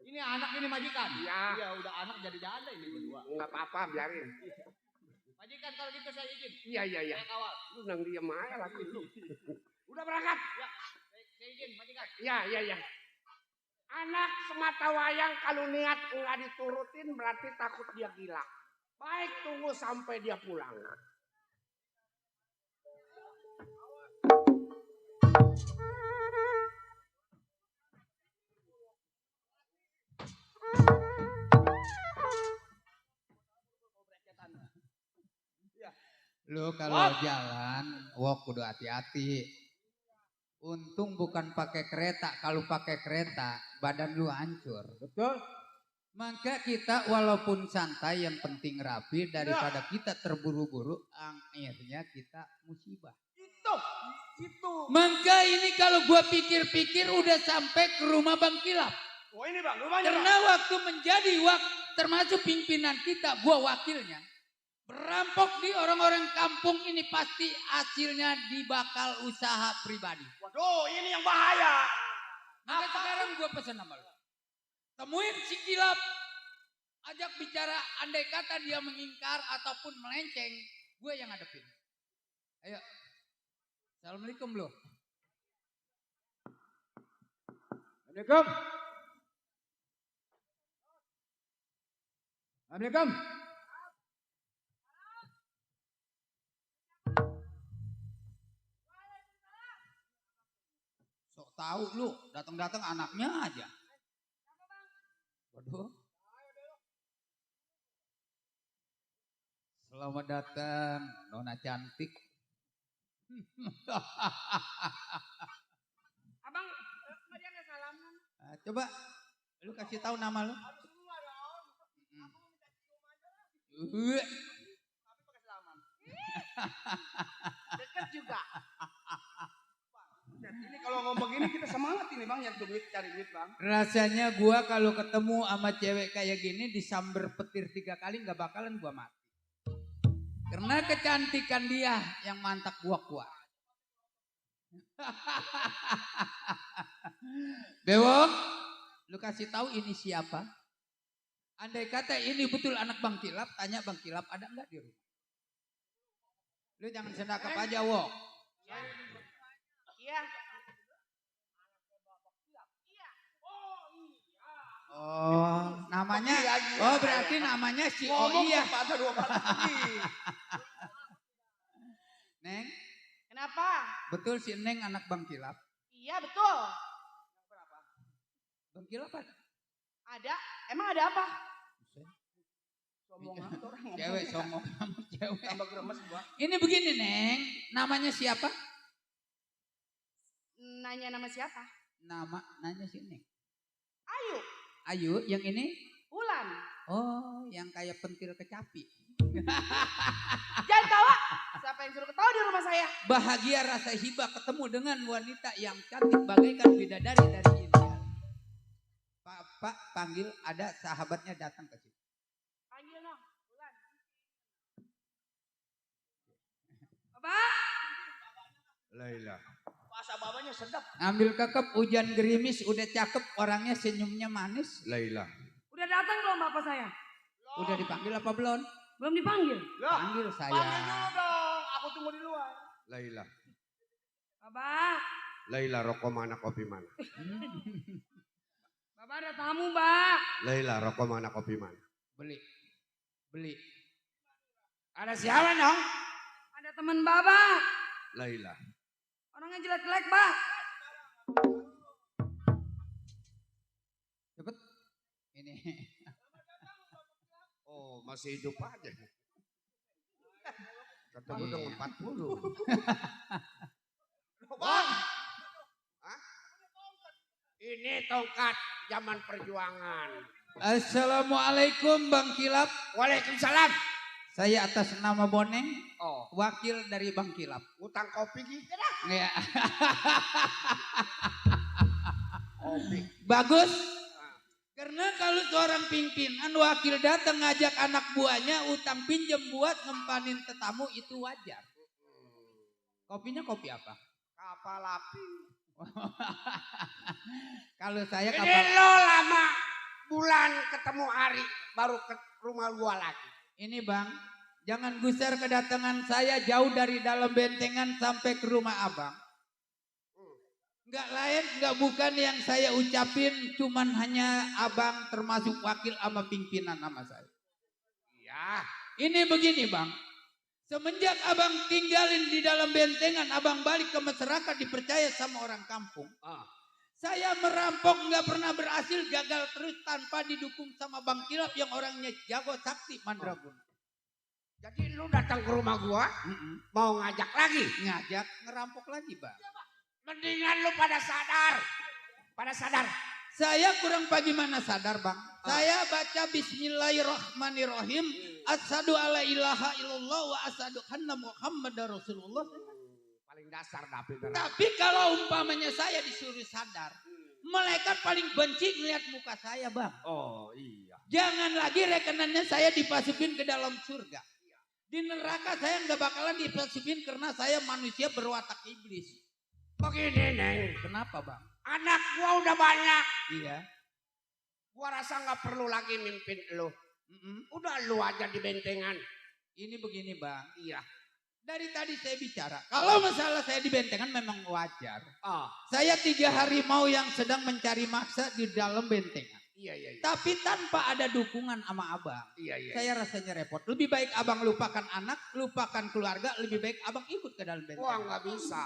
Ini anak ini majikan. Iya. Iya, udah anak jadi janda ini berdua. Enggak apa-apa, biarin. Majikan kalau gitu saya izin. Iya. Saya kawal. Lu nang diem aja lagi lu. Udah berangkat? Ya, saya izin majikan. Iya. Anak semata wayang kalau niat nggak diturutin berarti takut dia gila. Baik, tunggu sampai dia pulang. Lu kalau jalan, kudu hati-hati. Untung bukan pakai kereta. Kalau pakai kereta, badan lu hancur. Betul. Maka kita walaupun santai yang penting rapi daripada kita terburu-buru, akhirnya kita musibah. Itu. Maka ini kalau gua pikir-pikir udah sampai ke rumah Bang Kilap. Oh ini bang, rumahnya Karena waktu menjadi termasuk pimpinan kita, gua wakilnya. Berampok di orang-orang kampung ini pasti hasilnya dibakal usaha pribadi. Waduh, ini yang bahaya. Maka sekarang gue pesan sama lu. Temuin si Kilap. Ajak bicara, andai kata dia mengingkar ataupun melenceng, gue yang ngadepin. Ayo. Assalamualaikum lu. Assalamualaikum. Assalamualaikum. Sok tahu lu, datang-datang anaknya aja. Waduh. Selamat datang, Nona cantik. Abang, dia nggak salaman. Coba, lu kasih tahu nama lu. Deket juga. Ini kalau ngomong gini kita semangat ini bang, yang duit cari duit bang. Rasanya gua kalau ketemu sama cewek kayak gini disamber petir 3 kali nggak bakalan gua mati. Karena kecantikan dia yang mantap gua kuat. Bewok, lu kasih tahu ini siapa? Andai kata ini betul anak Bang Kilap, tanya Bang Kilap ada enggak di rumah? Lu jangan sedekap aja, Wok. Iya. Oh, namanya, oh berarti namanya si Ngomong Iya. pada dua lagi. Neng, Kenapa? betul si Neng anak Bang Kilap? Iya betul. Bang Kilap ada? Ada? Emang ada apa? Sombong amat orang ngomong. Cewek songong kamu cewek. Tambah gremes gua. Ini begini Neng, namanya siapa? Nanya nama siapa? Nanya si Neng. Ayu. Ayu, yang ini? Ulan. Oh, yang kayak pentil kecapi. Jangan tawa. Siapa yang suruh ketawa di rumah saya? Bahagia rasa hibah ketemu dengan wanita yang cantik bagaikan bidadari dari India. Pak panggil ada sahabatnya datang ke sini. Panggil dong. Ulan. Bapak, Laila. Bahasa babanya sedap. Ambil kekep hujan gerimis udah cakep orangnya senyumnya manis. Laila. udah datang belum bapak saya? Udah dipanggil apa belum? Belum dipanggil. Loh, Panggil saya. panggil dulu dong. Aku tunggu di luar. Laila. Bapak, Laila rokok mana kopi mana? bapak ada tamu, Mbak. Laila rokok mana kopi mana? Beli. Ada siapa dong? Ada teman bapak. Laila. Orangnya jelek-jelek, Mbak. Cepet. Ini. Oh masih hidup aja. Ketemu dengan 40. Bang. Hah? Ini tongkat zaman perjuangan. Assalamualaikum Bang Kilap. Waalaikumsalam. Saya atas nama Boneng, Oh, wakil dari Bang Kilap. utang kopi gitu. Ya. Kopi. Bagus. Karena kalau seorang pimpinan wakil datang ngajak anak buahnya utang pinjam buat ngempanin tetamu itu wajar. Kopinya kopi apa? Kapal api. Kalau saya Ini kapal. lo lama bulan ketemu hari baru ke rumah gua lagi. Ini Bang, jangan gusar kedatangan saya jauh dari dalam bentengan sampai ke rumah Abang. Enggak lain, enggak bukan yang saya ucapin, cuman hanya Abang termasuk wakil sama pimpinan sama saya. Iya. Ini begini Bang, semenjak Abang tinggalin di dalam bentengan, Abang balik ke masyarakat dipercaya sama orang kampung. Saya merampok nggak pernah berhasil, gagal terus tanpa didukung sama Bang Kilap yang orangnya jago sakti mandraguna. Jadi lu datang ke rumah gua mau ngajak lagi. Ngajak ngerampok lagi Bang. Mendingan lu pada sadar. Pada sadar. Saya kurang bagaimana sadar Bang. Saya baca Bismillahirrahmanirrahim. Asyhadu alla ilaha illallah wa asyhadu anna Muhammadar Rasulullah. Paling dasar tapi Tapi kalau umpamanya saya disuruh sadar, malaikat paling benci ngeliat muka saya Bang. Oh iya. Jangan lagi rekenannya saya dipasukin ke dalam surga. Di neraka saya nggak bakalan dipasukin karena saya manusia berwatak iblis. Begini Neng. Kenapa Bang? Anak gua udah banyak. Iya. Gua rasa nggak perlu lagi mimpin lu. Udah lu aja di bentengan. Ini begini Bang. Iya. Dari tadi saya bicara. Kalau masalah saya di bentengan memang wajar. Oh. Saya 3 harimau yang sedang mencari maksa di dalam bentengan. Iya. Tapi tanpa ada dukungan sama Abang. Iya. Saya rasanya repot. Lebih baik Abang lupakan anak, lupakan keluarga. Lebih baik Abang ikut ke dalam Gua bentengan. nggak bisa.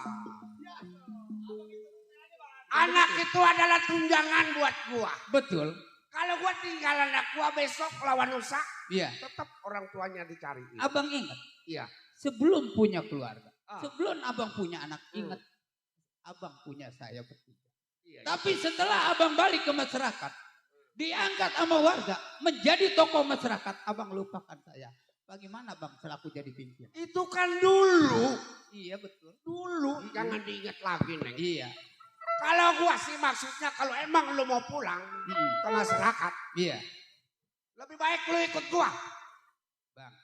Anak itu adalah tunjangan buat gua. Betul. Kalau gua tinggal anak gua besok lawan lusa, Iya. tetap orang tuanya dicari. Abang ingat. Iya. Sebelum punya keluarga. Ah. Sebelum Abang punya anak. Ingat. Abang punya saya bertiga. Iya. Tapi setelah Abang balik ke masyarakat. Diangkat sama warga. Menjadi tokoh masyarakat. Abang lupakan saya. Bagaimana Bang selaku jadi pimpinan? Itu kan dulu. Iya betul. Dulu. Jangan diingat lagi Neng. Iya. Kalau gua sih maksudnya kalau emang lu mau pulang ke masyarakat, Iya. lebih baik lu ikut gua. Bang.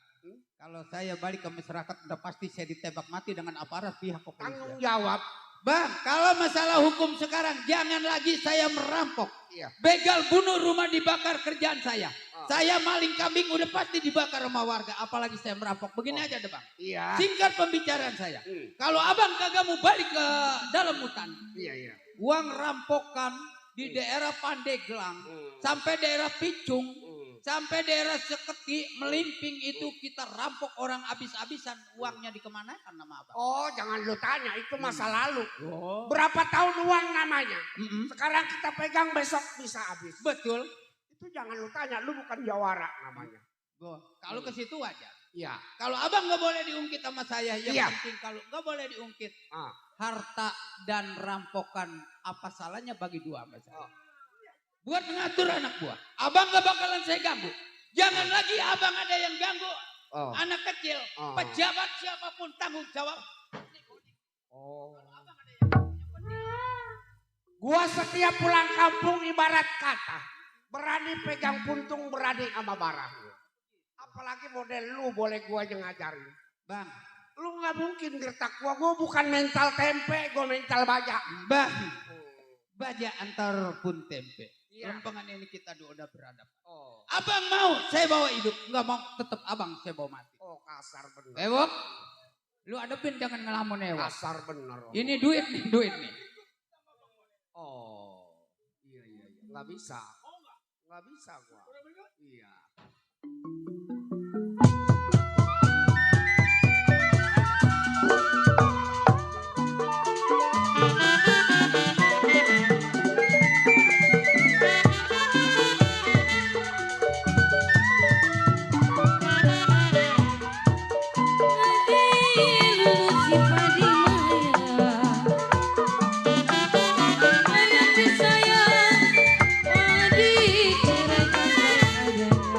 Kalau saya balik ke masyarakat udah pasti saya ditembak mati dengan aparat pihak Tanggung kepolisian. jawab Bang, kalau masalah hukum sekarang jangan lagi saya merampok. Iya. Begal, bunuh, rumah dibakar, kerjaan saya. Saya maling kambing udah pasti dibakar sama warga, apalagi saya merampok. Begini aja deh, Bang. Iya. Singkat pembicaraan saya. Kalau abang kagak mau balik ke dalam hutan, Iya. uang rampokan di daerah Pandeglang sampai daerah Picung, sampai daerah Seketi, Melimping itu kita rampok orang habis-habisan. Uangnya dikemanakan nama abang? Oh, jangan lu tanya, itu masa lalu. Berapa tahun uang namanya? Sekarang kita pegang, besok bisa habis. Betul. Itu jangan lu tanya, lu bukan jawara namanya. Kalau ke situ wajar. Iya. Kalau abang nggak boleh diungkit sama saya, yang Iya. penting kalau nggak boleh diungkit, Ah. harta dan rampokan apa salahnya bagi dua sama saya. Buat mengatur anak buah. Abang nggak bakalan saya ganggu. Jangan lagi abang ada yang ganggu anak kecil, pejabat siapapun tanggung jawab. Gua setiap pulang kampung ibarat kata, berani pegang puntung, berani sama barang. Apalagi model lu boleh gua yang ngajarin. Bang, Lu nggak mungkin gertak gua bukan mental tempe, gua mental baja. bang, baja antar pun tempe. Iya. Lempengan ini kita udah beradab. Abang mau, saya bawa hidup. Nggak mau, tetap abang saya bawa mati. Oh, kasar bener. Ewok, lu adepin jangan ngelamun ewok. Kasar bener. Ini duit nih. Oh, iya. Nggak bisa. Nggak bisa gua. Iya.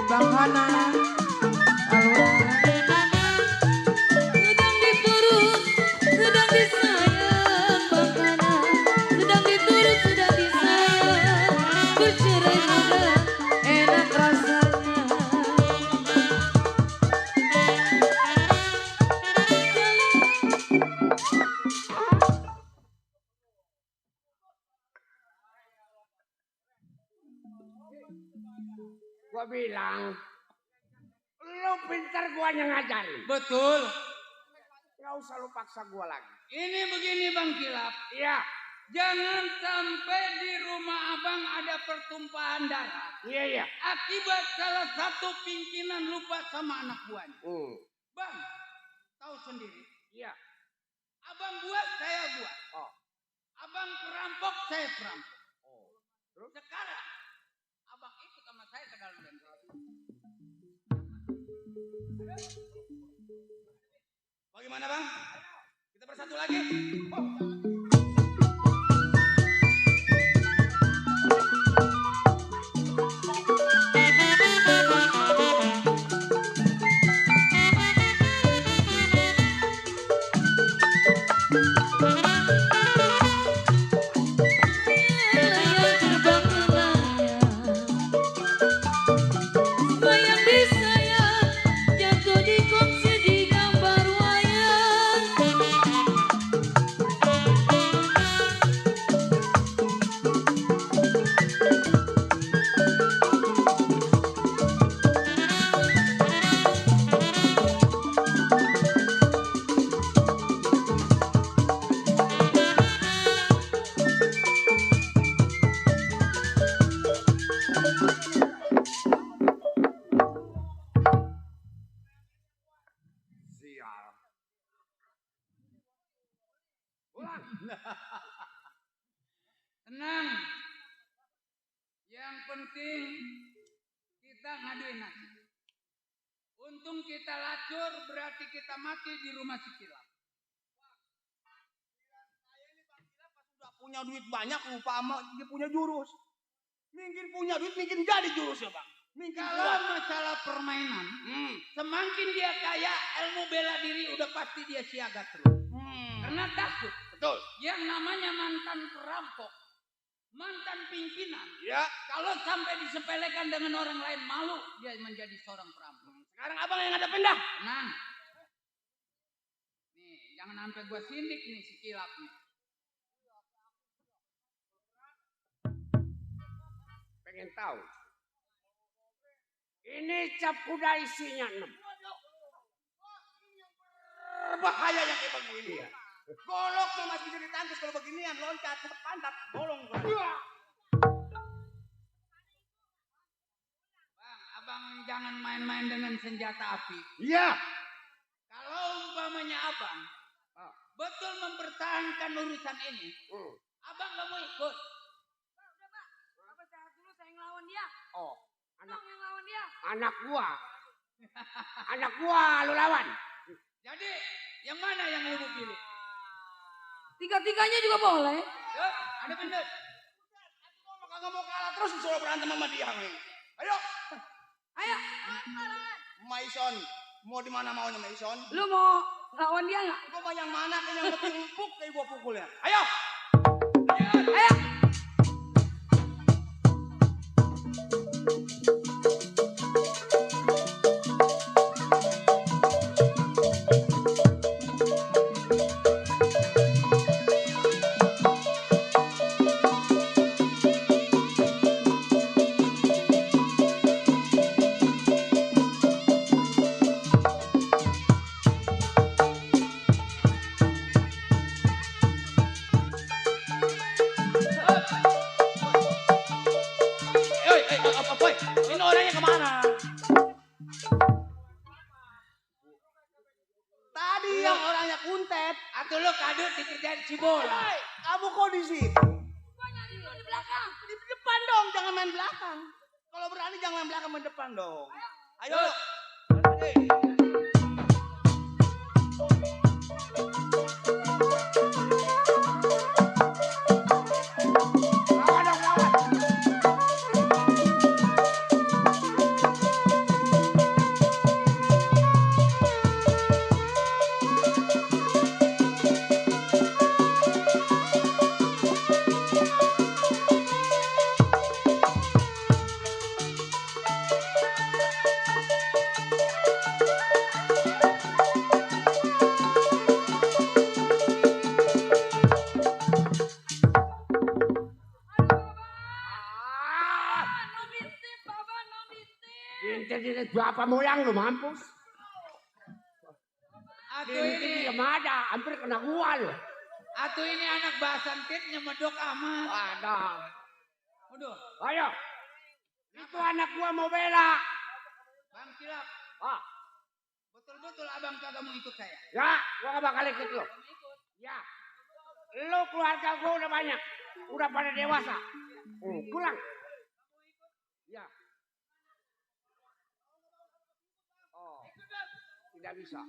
Bang Hana, Sedang diturut, sedang disayang, Bang Hana. Sedang diturut, sedang disayang. Bercerai muda, enak rasanya. Gua bilang, lu pintar gua yang ngajarin. Betul. Nggak usah lu paksa gua lagi. Ini begini Bang Kilap. Iya. Jangan sampai di rumah abang ada pertumpahan darah. Iya. Akibat salah satu pimpinan lupa sama anak buahnya. Bang, tahu sendiri. Iya. Abang buat, saya buat. Abang perampok, saya perampok. Terus sekarang, abang ikut sama saya ke dalam bengkel. Bagaimana bang? Kita bersatu lagi. Layang terbang melayang, bayang disayang, jatuh di kongsi di gambar wayang. Sial. Pulang. Tenang. Yang penting kita ngaduin aja. Untung kita lacur berarti kita mati di rumah si Kilap. Udah punya duit banyak, lupa sama dia punya jurus. Mungkin punya duit, mungkin jadi jurus ya bang. Mungkin Kalau masalah permainan, semakin dia kaya, ilmu bela diri udah pasti dia siaga terus. Karena takut. Betul. Yang namanya mantan perampok, mantan pimpinan. Ya. Kalau sampai disepelekan dengan orang lain, malu dia menjadi seorang perampok. Sekarang abang yang ngadepin dah. Tenang. Nih, jangan sampai gua sindik nih si Kilap nih. pengen tahu. Ini cap kuda isinya 6. Berbahaya yang kayak begini ya. Golok mah masih bisa ditangkis kalau beginian loncat ke pantat bolong. Bang, abang jangan main-main dengan senjata api. Iya. Kalau umpamanya abang betul mempertahankan urusan ini, abang gak mau ikut. Udah Pak, Bapak sehat dulu, saya ngelawan dia. Oh, Bang yang lawan dia. anak gua. Anak gua lu lawan. Jadi yang mana yang lu mau pilih? Tiga-tiganya juga boleh. Yuk, ada bener. Kagak mau kalah terus disuruh berantem sama dia nih. Ayo. Ayo, Maison. Mau di mana maunya Maison? lu mau lawan dia nggak? Gua mah yang mana yang lebih empuk kayak gua pukulnya. Ayo. Ayo. Boy, ini orangnya kemana? Tadi yang orangnya kuntet. Atau lu kadut dikerjain si bola. Hey, kamu kok di sini? Gua nyari lu di belakang. Di depan dong, jangan main belakang. Kalau berani jangan main belakang, main depan dong. Ayo. Dintet bapak moyang lu mampus. Atau Dintet ini, yang ada, hampir kena gua lu. atau ini anak basantit nyemedok amat. Ada. Waduh, Ayo. Itu anak gua mau bela. Bang Cilap, Ah, betul-betul abang kagak mau ikut saya. ya, gua gak bakal ikut lu. Ya. Lu keluarga gua udah banyak. Udah pada dewasa. Pulang. Ya. Oh. Tidak bisa.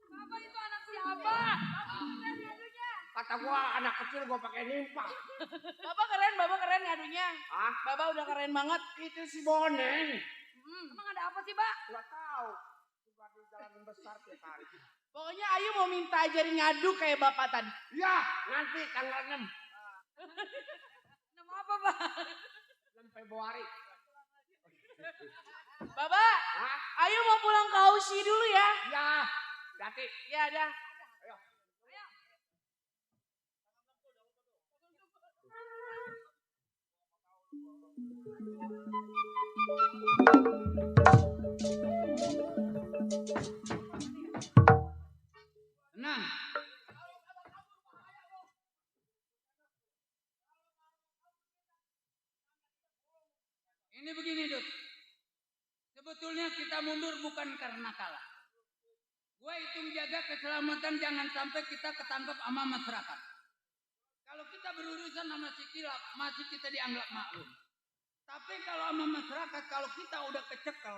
Bapak itu anak siapa? Kata gua anak kecil gua pakai nimpang. Bapak keren ngadunya. Ah, Bapak udah keren banget. itu si Boneng. Emang ada apa sih, Pak? Gak tahu. Suka di jalan besar tiap hari. Pokoknya Ayu mau minta ajarin ngadu kayak bapak tadi. Ya, nanti tanggal 6. Nama apa, Pak? 6 Februari. Bapak, Hah? Ayu mau pulang ke Ausi dulu ya. Ya, hati. Ya, dah. Tenang. Ini begini, Dut. Sebetulnya kita mundur bukan karena kalah. Gue itu menjaga keselamatan jangan sampai kita ketangkep sama masyarakat. Kalau kita berurusan sama si kilap, masih kita dianggap maklum. Tapi kalau sama masyarakat, kalau kita udah kecekel,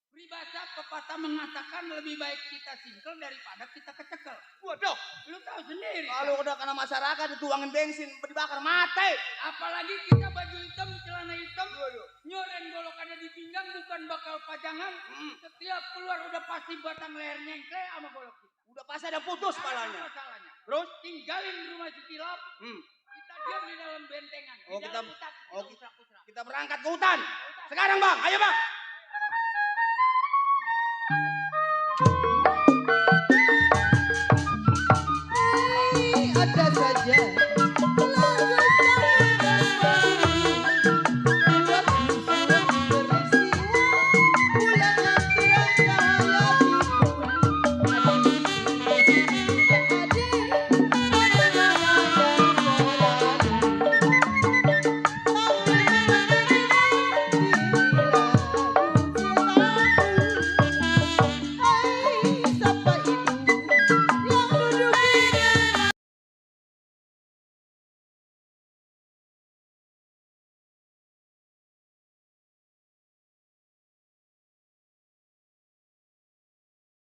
peribahasa pepatah mengatakan lebih baik kita singkel daripada kita kecekel. Waduh, Lu tahu sendiri. kalau udah kena masyarakat dituangin bensin, dibakar mati. Apalagi kita baju hitam, celana hitam, nyoren golokannya di pinggang bukan bakal pajangan. Setiap keluar udah pasti batang leher nyengkle sama golok kita. Udah pasti ada putus Sekarang palanya. masalahnya. Terus? Tinggalin rumah si kilap. Kita diam di dalam bentengan. Oh, Di kita- dalam hutan. oh, Kita usrak-usrak. Kita berangkat ke hutan. Sekarang bang, ayo bang. Ada saja